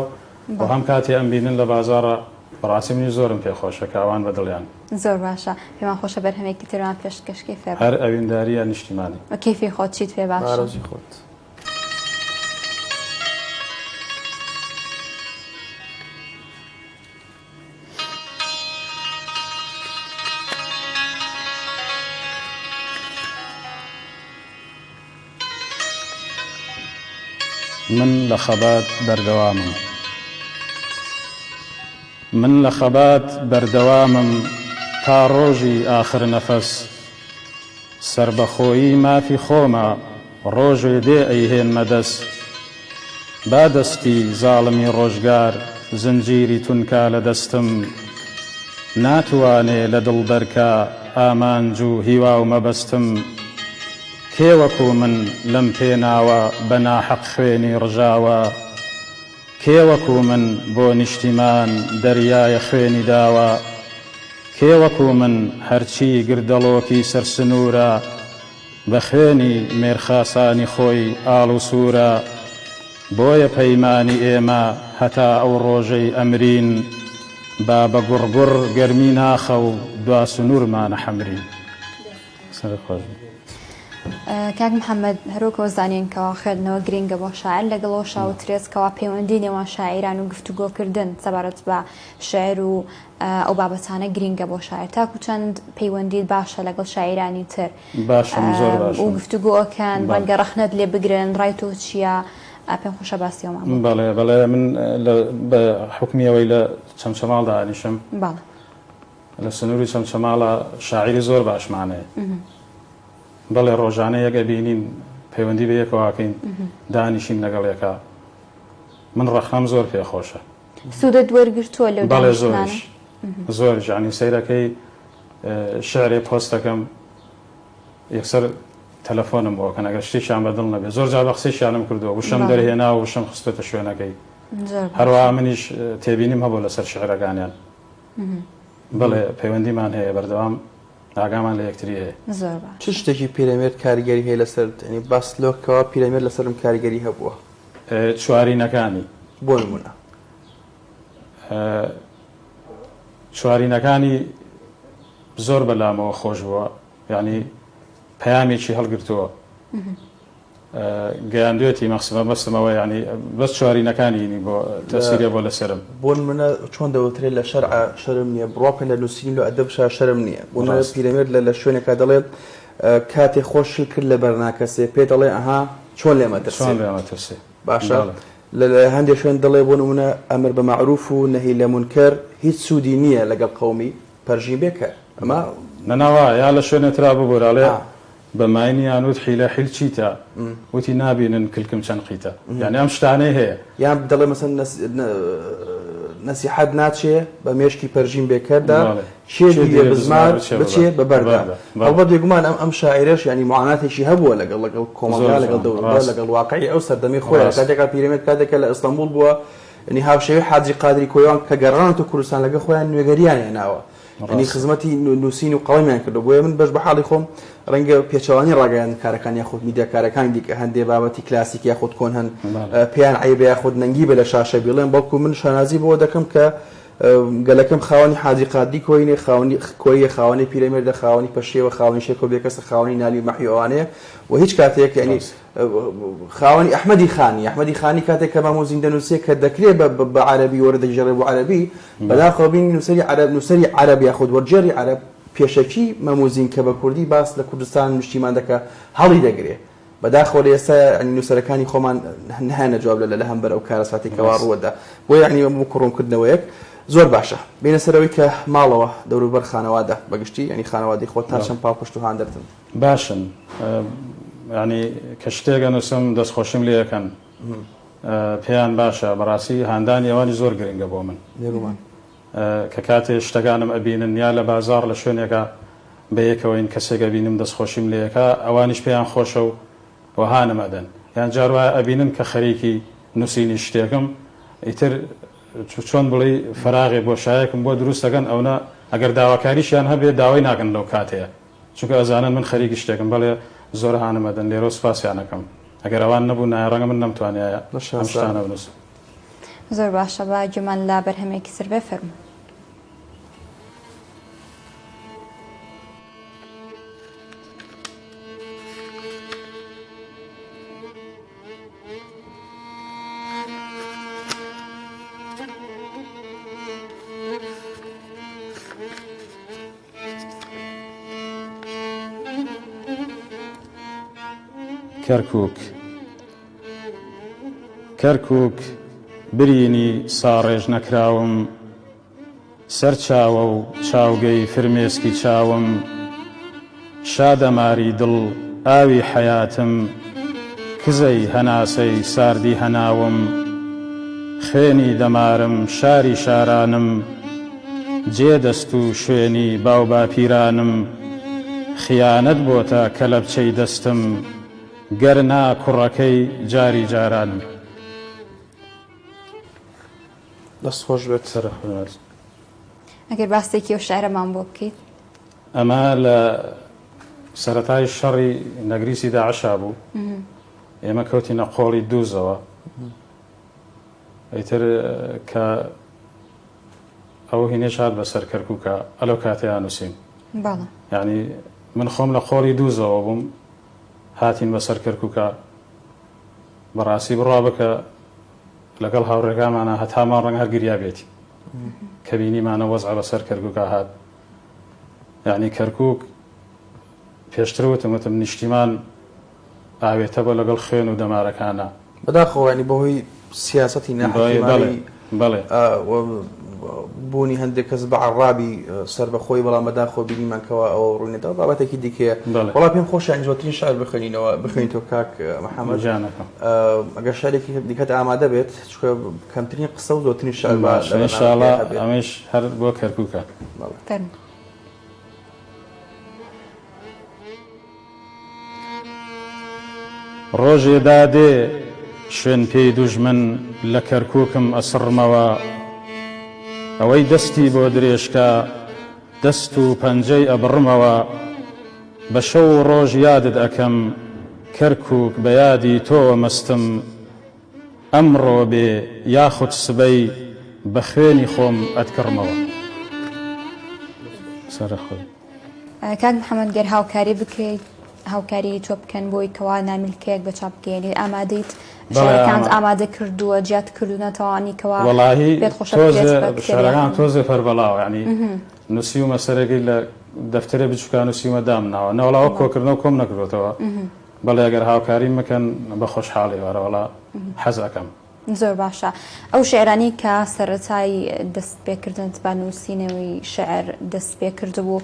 و هەم کاتێ ئەمبینن لە بازاڕا. بەڕاستی منیش زۆرم پێ خۆشە کە ئەوان بە دڵیان. زۆر باشە پێمان خۆشە بەرهەمێکی ترمان پێشکەش کەی فەرموو. هەر ئەوینداریە نیشتیمانی. بە کەیفی خۆت چیت پێ باشە. ئارەزوی خۆت. من لە خەبات بەردەوامم. من لە خەبات بەردەوامم تا ڕۆژی ئاخر نەفەس. سەربەخۆیی مافی خۆمە ڕۆژێ دێ ئەیهێنمە دەس. با دەستی زاڵمی ڕۆژگار زنجیری تونکا لە دەستم. ناتوانێ لە دڵ دەرکا ئامانج و هیوا و مەبەستم. کێ وەکو من لەم پێناوە بە ناحەق خوێنی ڕژاوە؟ کێ وەکو من بۆ نیشتیمان دەریایە خوێنی داوە؟ کێ وەکو من هەرچی گردەڵۆکی سەر سنوورە بە خوێنی مێرخاسانی خۆی ئاڵ و سوورە؟ بۆیە پەیمانی ئێمە هەتا ئەو ڕۆژەی ئەمرین با بە گوڕگوڕ گەرمی ناخە و دوا سنوورمانە حەمرین. سەرت خۆش بێ. کاک محمد هەروەک ئەوە زانین کەوا خوێندنەوە گرینگە بۆ شاعر لەگەڵ ئەوەشا وترێت کەوا پەیوەندی نێوان شاعیران و گفتوگۆکردن سەبارەت بە شعر و ئەو بابەتانە گرینگە بۆ شاعر تاکو چەند پەیوەندیت باشە لەگەڵ شاعیرانی تر باشم زۆر باشم و گفتوگۆ ئەکەن ڕەنگە ڕەخنەت لێ بگرن ڕای تۆ چییە پێم خۆشە باسی ئەومان بۆ بەڵێ بەڵێ من بە حوکمی ئەوەی لە چەمچەماڵ دانیشم بەڵێ لە سنووری چەمچەماڵە شاعیری زۆر باشمان هەیە. بەڵێ ڕۆژانە یەک ئەبینین، پەیوەندی بە یەکەوە ئەکەین، دانیشین لەگەڵ یەکا. من ڕەخنەم زۆر پێ خۆشە. سوودت وەرگرتووە لەو بەڵێ دانیشتنانە؟ زۆریش. زۆریش یانی سەیرەکەی شعرێ پۆست دەکەم یەکسەر تەلەفۆنم بۆ ئەکەن ئەگەر شتێکیان بە دڵ نەبێ. زۆر جار بە قسەیشیانم کردووە، وشەم دەرهێناوە، وشەم خستۆتە شوێنەکەی. هەروەها منیش تێبینیم هەبووە لەسەر شعرەکانیان. بەڵێ پەیوەندیمان هەیە بەردەوام ئاگامان لە یەکتری هەیە. زۆر باش. چ شتێکی پیرەمێرد کاریگەری هەیە لەسەرت یانی باست لۆ کەوا پیرەمێرد لەسەرم کاریگەری هەبووە؟ چوارینەکانی. بۆ نموونە؟ چوارینەکانی زۆر بەلامەوە خۆش بووە یانی پەیامێکی هەڵگرتووە. گەیاندوێتی مەخس مەبەستم ئەوە یانی بەس چوارینەکانی ینی بۆ تەسیرێ بۆ لەسەرم. بۆ نمونە چۆن دەوترێ لە شەرعا شەرم نیە بڕوا بکەن لە نوسین لۆ ئەدەبشا شەرم نیە بۆ نمونە ڕاست. پیرەمێرد لە لە شوێنێکا دەڵێ کاتێ خۆ شل کرد لە بەر ناکەسێ پێ دەڵێ ئەها چۆن لێم ئەترسێ چۆن لێم ئەترسێ باشە بەڵێ. لە لە هەندێ شوێن دەڵێ بۆ نمونە ئەمر بە مەعروف و نەهی لە مونکەر هیچ سوودی نیە لەگەڵ قەومی پەرژین بێ کەر ئەمە. نە نا وایە یا لە شوێنێ ترا ببورە ئەڵێ ئا. بە ماینیان وت حیلە حیل چیتە وتی نابینن کلکم چەند قیتە یانی ئەم شتانەی هەیە. یان دەڵێ مەسەن نەسیحەت ناچێ بە مێشکی پەرژین بێ کەردا بەڵێ کێ کێ دیوێ دیوێ بزمار بزمار بچێ بە بچێ بە بەردا بەردا بەڵێ هەڵبەت بێگومان ئەم ئەم شاعیرەش یانی موعاناتێکی هەبووە لەگەڵ لەگەڵ کۆمەڵگا زۆر لەگەڵ جوان دەوروبەر ڕاستە لەگەڵ واقعی ئەو سەردەمەی خۆیان ڕاستە کاتێکا پیرەمێرد کاتێکە لە ئەستەنبوڵ بووە یانی هاوشێوەی حاجی قادری کۆیوان کە گەڕاونەتە کوردستان لەگەڵ خۆیان نوێگەریان هێناوە یانی ڕاستە. خزمەتی نووسین و قەڵەمیان کردووە بۆیە من بەش بە حاڵی خۆم ڕەنگە پێچەوانەی ڕاگەیاندنکارەکان یاخود میدیاکارەکانی دیکە هەندێ بابەتی کلاسیک یاخود کۆن هەن بەڵێ. پێیان عەیبە یاخود نەنگی بێ لە شاشە بیڵێن بەڵکو من شانازی بەوە دەکەم کە گەلەکەم خاوەنی حاجی قادری کۆینێ خاوەنی کۆییە خاوەنی پیرەمێردە خاوەنی پەشێوە خاوەنی شێرکۆ بێکەسە خاوەنی نالی و مەحوی ئەوانەیە و هیچ کاتێک یانی ڕاستە. خاوەنی ئەحمەدی خانی، ئەحمەدی خانی کاتێک کە مامۆ زین دەنووسێ کە دەکرێ بە بە عەرەبی وەردەگێڕێ بۆ عەرەبی، بەداخەوە بینی نووسەری عەرەب نووسەری عەرەب یاخود وەرگێڕی عەرەب پێشەکی مەم و زین کە بە کوردی باس لە کوردستان و نیشتیمان دەکا هەڵی دەگرێ. بەداخەوە لە ئێستا یانی نووسەرەکانی خۆمان نایەنە جواب لە لە هەمبەر ئەو کارەساتەی کەوا ڕاستە. ڕووەدا. بۆیە یانی وەکوو ڕوونکردنەوەیەک زۆر باشە. بێینە سەر ئەوەی کە ماڵەوە، دەوروبەر، خانەوادە بە گشتی یانی خانەوادەی خۆت تا بەڵێ. چەند پاڵپشت و هاندەرتن؟ باشن یانی کە شتێک ئەنوسم دەستخۆشیم لێ ئەکەن پێیان باشە بەڕاستی هاندانی ئەوانی زۆر گرنگە بۆ من بێگومان کە کاتێ شتەکانم ئەبینن یا لە بازاڕ لە شوێنێکا بە یەکەوەین کەسێک ئەبینم دەستخۆشیم لێ ئەکا ئەوانیش پێیان خۆشە و و هانم ئەدەن یان جار وایە ئەبینن کە خەریکی نوسینی شتێکم ئیتر چۆن بڵێی فەراغێ بۆشایەکم بۆ دروست ئەکەن ئەونە ئەگەر داواکاریشیان هەبێ داوای ناکەن لەو کاتەیە چونکە ئەزانن من خەریکی شتێکم بەڵێ زۆر هانم ئەدەن لێرەوە سوپاسیان ئەکەم ئەگەر ئەوان نەبوونایە ڕەنگە من نەمتوانیایە ئەم شتانە بنووسم. زۆر باشە با گوێمان لە بەرهەمێکی تر بێ فەرموو. کەرکووک کەرکووک برینی ساڕێژ نەکراوم سەرچاوە و چاوگەی فرمێسکی چاوم شادەماری دڵ ئاوی حەیاتم کزەی هەناسەی ساردی هەناوم خوێنی دەمارم شاری شارانم جێ دەست و شوێنی باوباپیرانم خیانەت بۆتە کەلەپچەی دەستم گەر نا کوڕەکەی جاری جارانم. دەست خۆش بێت. سەرەخۆش. ئەگەر باسێکی ئەو شعرەمان بۆ بکەیت. ئەمە لە سەرەتای شەڕی نەگریسی داعشا بوو ئێمە کەوتینە قۆڵی دووزەوە ئیتر کە ئەو هینێش هات بەسەر کەرکووکا ئەلەو کاتەیا نووسیم بەڵێ. یانی من خۆم لە قۆڵی دووزەوە بووم هاتین بەسەر کەرکووکا بەڕاستی بڕوا بکە لەگەڵ هاوڕێکامانا هەتا مان ڕەنگ هەر گریا بێتی کە بینیمانە وەزعە بەسەر کەرکووکا هات یانی کەرکووک پێشتر وتم وتم نیشتیمان ئاوێتە بۆ لەگەڵ خوێن و دەمارەکانا. بەداخەوە یانی بەهۆی سیاسەتی ناحەکیمانەی بەڵێ بوونی هەندێک کەس بە عەڕابی سەربەخۆی بەڵام بەداخەوە بینیمان کەوا ئەوە ڕووی نەدا بابەتێکی دیکەیە وەڵا پێم خۆشە یانی زۆرترین شعر بخوێنینەوە بخوێنیتەوە کاک محەممەد گیانەکەم ئەگەر شعرێکی دیکەت ئامادە بێت چونکە کەمترین قسە و زۆرترین شعر با باشە لە ئینشاڵڵا بەرنامەکەیا هەبێت. ئەمەیش هەر بۆ کەرکووکە. بەڵێ. فەرموو. ڕۆژێ دادێ شوێن پێی دوژمن لە کەرکوکم ئەسڕمەوە ئەوەی دەستی بۆ درێژکا دەست و پەنجەی ئەبڕمەوە بە شەو و ڕۆژ یادت ئەکەم کەرکوک بە یادی تۆوە مەستم ئەمڕۆ بێ یاخود سبەی بە خوێنی خۆم ئەتکڕمەوە. سەرەخۆی. کاک محمد گەر هاوکاری بکرێیت هاوکاری تۆ بکەن بۆی کەوا نامیلکەیەک بە چاپ بگەیەنیت ئامادەیت شعرەکانت ئامادە کردووە جیات کردوونەتەوانی کەوا وەڵاهی پێت خۆشە تۆزێ بکرێت بە کتێب شعرەکان یاخود تۆزێ پەربەڵاوە یانی نووسیومە سەرەکەی لە دەفتەرێ بچووکا نووسیومە دامناوە نەوەڵا وەک کۆکردنەوە کۆم نەکردۆتەوە بەڵێ ئەگەر هاوکاریم بکەن بە خۆشحاڵی وەرەوەڵا حەز ئەکەم. زۆر باشە ئەو شیعرانەی کە سەرەتای دەست پێکردنت بە نووسینەوەی شیعر دەست پێکردبوو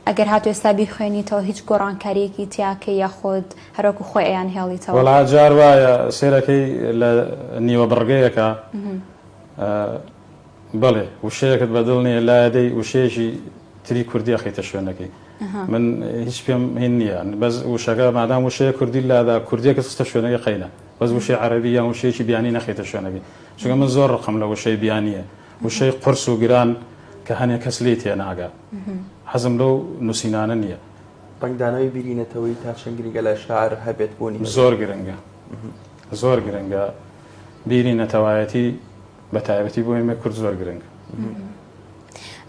ئەگەر هاتو ئێستا بیخوێنیتەوە هیچ گۆڕانکاریەکی تیاکەی یاخود هەروەکو خۆی ئەیان هێڵیتەوە؟ وەڵا جار وایە سێرەکەی لە نیوە بڕگەیەکە بەڵێ وشەیەکت بەدڵ نییە لایەدەی وشەیەکی تری کوردی ئەخەیتە شوێنەکەی من هیچ پێم هین نییە بەس وشەکە مادام وشەیە کوردی لادا کوردیەکە خستە شوێنەکەی قەینە بەس وشەی عەرەبی یان وشەیەکی بیانی نەخەیتە شوێنەکەی چونکە من زۆر ڕقم لە وشەی بیانیە وشەی قورس و گران کە هەنێ کەس لێی تێناگا حەزم لەو نووسینانە نییە. ڕەنگدانەوەی بیری نەتەوەیی تا چەند گرنگە لای شاعر هەبێت بوونی هەبێت؟ زۆر گرنگە زۆر گرنگە بیری نەتەوایەتی بە تایبەتی بۆ ئێمەی کورد زۆر گرنگە.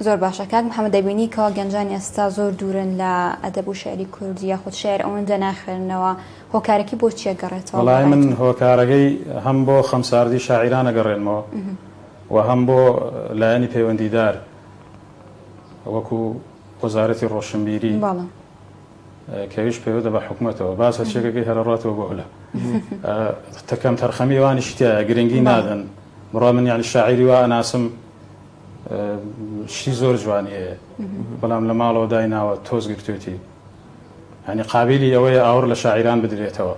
زۆر باشە کاک محمد دەبینی کەوا گەنجانی ئێستا زۆر دوورن لە ئەدەب و شعری کوردی یاخود شعر ئەوەندە ناخوێننەوە هۆکارەکەی بۆ چیە گەڕێتەوە بۆ وەڵای ڕای من تۆ؟ هۆکارەکەی هەم بۆ خەمساردی شاعیران ئەگەڕێنمەوە و هەم بۆ لایەنی پەیوەندیدار وەکو وەزارەتی ڕۆشنبیری بەڵێ. کە ئەویش پەیوەدە بە حکومەتەوە باس هەرچێکەکەی هەرەڕاتەوە بۆ ئەولا تەکەم تەرخەمی ئەوانیشی تایە گرنگی نادەن بڕوا من یعنی شاعیری وا ئەناسم شتی زۆر جوانی هەیە بەڵام لە ماڵەوە دایناوە تۆز گرتوێتی یعنی قابلی ئەوەیە ئاوڕ لە شاعیران بدرێتەوە.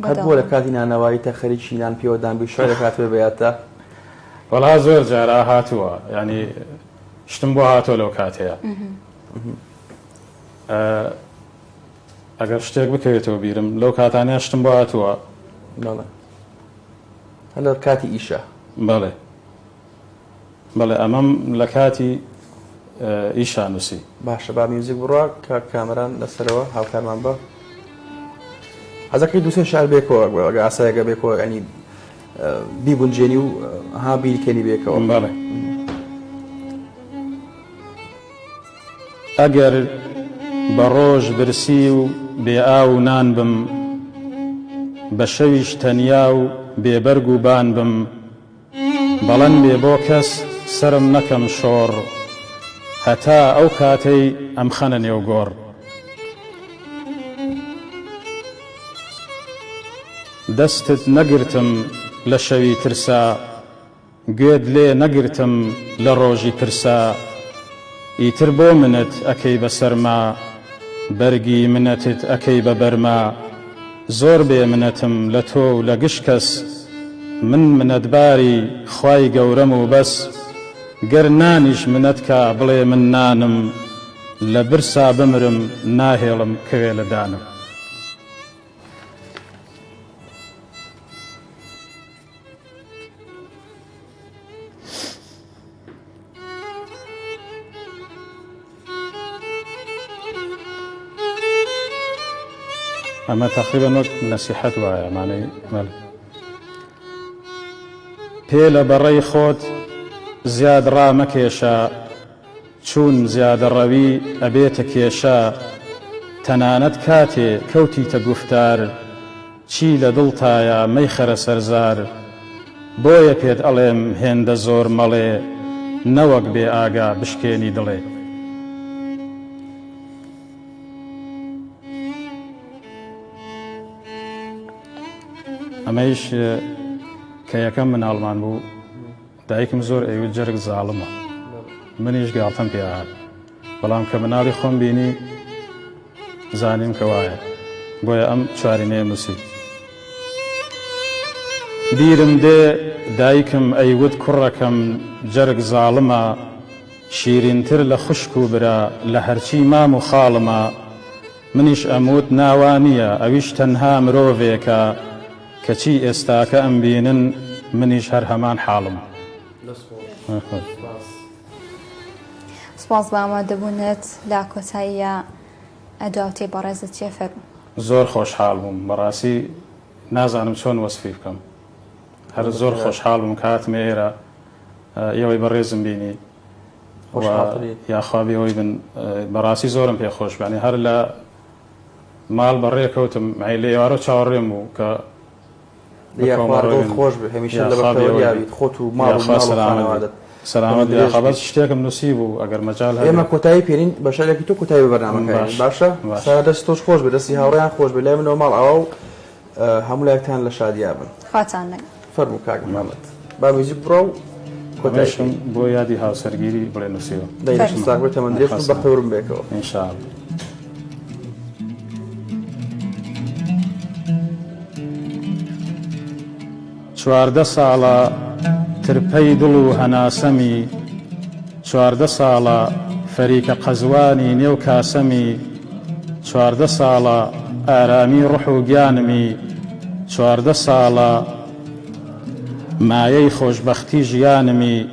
قەت بووە لە کاتی نانەوایی تا خەریکی نان پێوەدان بووی شعرێک هاتبێ بە یادتا؟ وەڵا زۆر جار هاتووە یعنی شتم بۆ هاتووە لەو کاتەیە ئەگەر شتێک بکەوێتەوە بیرم لەو کاتانەیە شتم بۆ هاتووە. بەڵێ هەر لە کاتی ئیشە. بەڵێ بەڵێ ئەمەم لە کاتی ئیشا نووسی. باشە با میوزیک بڕوا کاک کامەران لەسەرەوە هاوکارمان بە. حەزەکەی دووسێ شعر بێکەوە ئەگە ئاسایەکە بێکەوە ینی بیگونجێنی و ها بیلکێنی بێکەوە. بەڵێ. ئەگەر بە ڕۆژ برسی و بێ ئاو و نان بم، بە شەویش تەنیا و بێ بەرگ و بان بم، بەڵێن بێ بۆ کەس سەرم نەکەم شۆڕ، هەتا ئەو کاتەی ئەمخەنە نێو گۆڕ. دەستت نەگرتم لە شەوی ترسا گوێت لێ نەگرتم لە ڕۆژی پرسا ئیتر بۆ منەت ئەکەی بە سەرما بەرگی منەتت ئەکەی بە بەرما زۆر بێ منەتم لە تۆ و لە گشت کەس من منەتباری خوای گەورەم و بەس گەر نانیش منەت کا بڵێ من نانم لە برسا بمرم ناهێڵم کەوێ لە دانم. ئەمە تەقریبەن وەک نەسیحەت وایە مانەی مەل پێ لە بەڕەی خۆت زیاد ڕامەکێشە چوون زیادەڕەوی ئەبێتە کێشە تەنانەت کاتێ کەوتیتە گوفتار چی لە دڵتایە مەیخەرە سەر زار بۆیە پێت ئەڵێم هێندە زۆر مەڵێ نەوەک بێ ئاگا بشکێنی دڵێ. ئەمەیش کە یەکەم مناڵمان بوو دایکم زۆر ئەیوت جەرگ زاڵمە منیش گاڵتەم پێ ئەهات بەڵام کە مناڵی خۆم بینی زانیم کە وایە بۆیە ئەم چوارینەیەم نووسی بیرم دێ دایکم ئەیوت کوڕەکەم جەرگ زاڵمە شیرینتر لە خوشک و برا لە هەرچی مام و خاڵمە منیش ئەموت نا وا نییە ئەویش تەنها مرۆڤێکە کەچی ئێستاکە ئەمبینن منیش هەر هەمان حاڵم. سوپاس بۆ ئامادەبوونت لە کۆتاییا دواوتەی بەڕێزت چیە فەرموو. زۆر خۆشحاڵ بووم بەڕاستی نازانم چۆن وەسفی بکەم هەر زۆر خۆشحاڵ بووم کە هاتمە ئێرە ئێوەی بەڕێزم بینی یاخوا بێوەی بن بەڕاستی زۆرم پێ خۆش بانی هەر لە ماڵ بەڕێ کەوتم ئەی لە ئێوارە چاوەڕێم بوو کە یاخوا دڵت خۆش بێ هەمیشە لە بەختەوەریا بیت خۆت و ماڵ و مناڵ و خانەوادەت. سەلامەت بی یاخوا بەس شتێکم نووسی بوو ئەگەر مەجال هەبێ. ئێمە کۆتایی پێنین بە شعرێکی تۆ کۆتایی بە بەرنامەکە باش هێنین باشە باش. سارا دەستی تۆش خۆش بێ دەستی هاوڕێیان خۆش بێ لای منەوە ماڵ ئاوا و هەموو لایەکتان لە شادیا بن. خواتان لەگەڵ. فەرموو کاک محمد با میوزیک بڕا و کۆتایی ئەمەیشم پێین. بۆ یادی هاوسەرگیری بڵێ نووسیوە. دەی لەشت فەرموو. ساغ بێ تەمەن درێژ خوا بن سەلامەت. بەختەوەر بن بەیەکەوە. ان شاء اللە. 14 ساڵە ترپەی دڵ و هەناسەمی 14 ساڵە فەریکە قەزوانی نێو کاسەمی 14 ساڵە ئارامی ڕح و گیانمی 14 ساڵە مایەی خۆشبەختی ژیانمی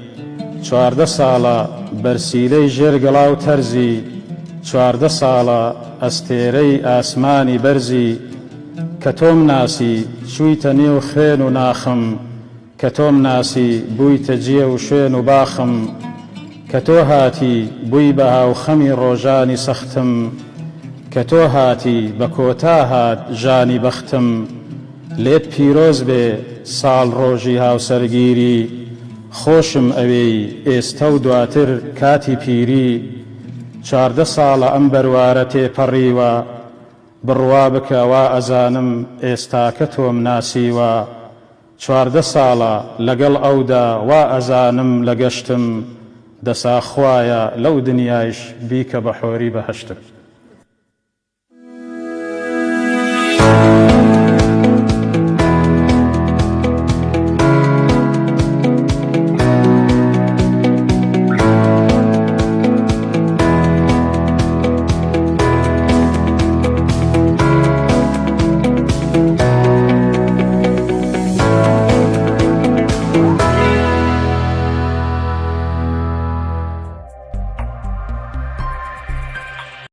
14 ساڵە بەرسیلەی ژێر گەڵا و تەرزی 14 ساڵە ئەستێرەی ئاسمانی بەرزی کە تۆم ناسی چوویتە نێو خوێن و ناخم کە تۆم ناسی بوویتە جێ و شوێن و باخم کە تۆ هاتی بووی بە هاوخەمی ڕۆژانی سەختم کە تۆ هاتی بە کۆتا هات ژانی بەختم لێت پیرۆز بێ ساڵ ڕۆژی هاوسەرگیری خۆشم ئەوێی ئێستە و دواتر کاتی پیری 14 ساڵە ئەم بەروارە تێپەڕیوە بڕوا بکە وا ئەزانم ئێستاکە تۆم ناسیوە 14 ساڵە لەگەڵ ئەودا وا ئەزانم لە گەشتم دەسا خوایە لەو دنیایش بیکە بە حۆری بەهەشتم.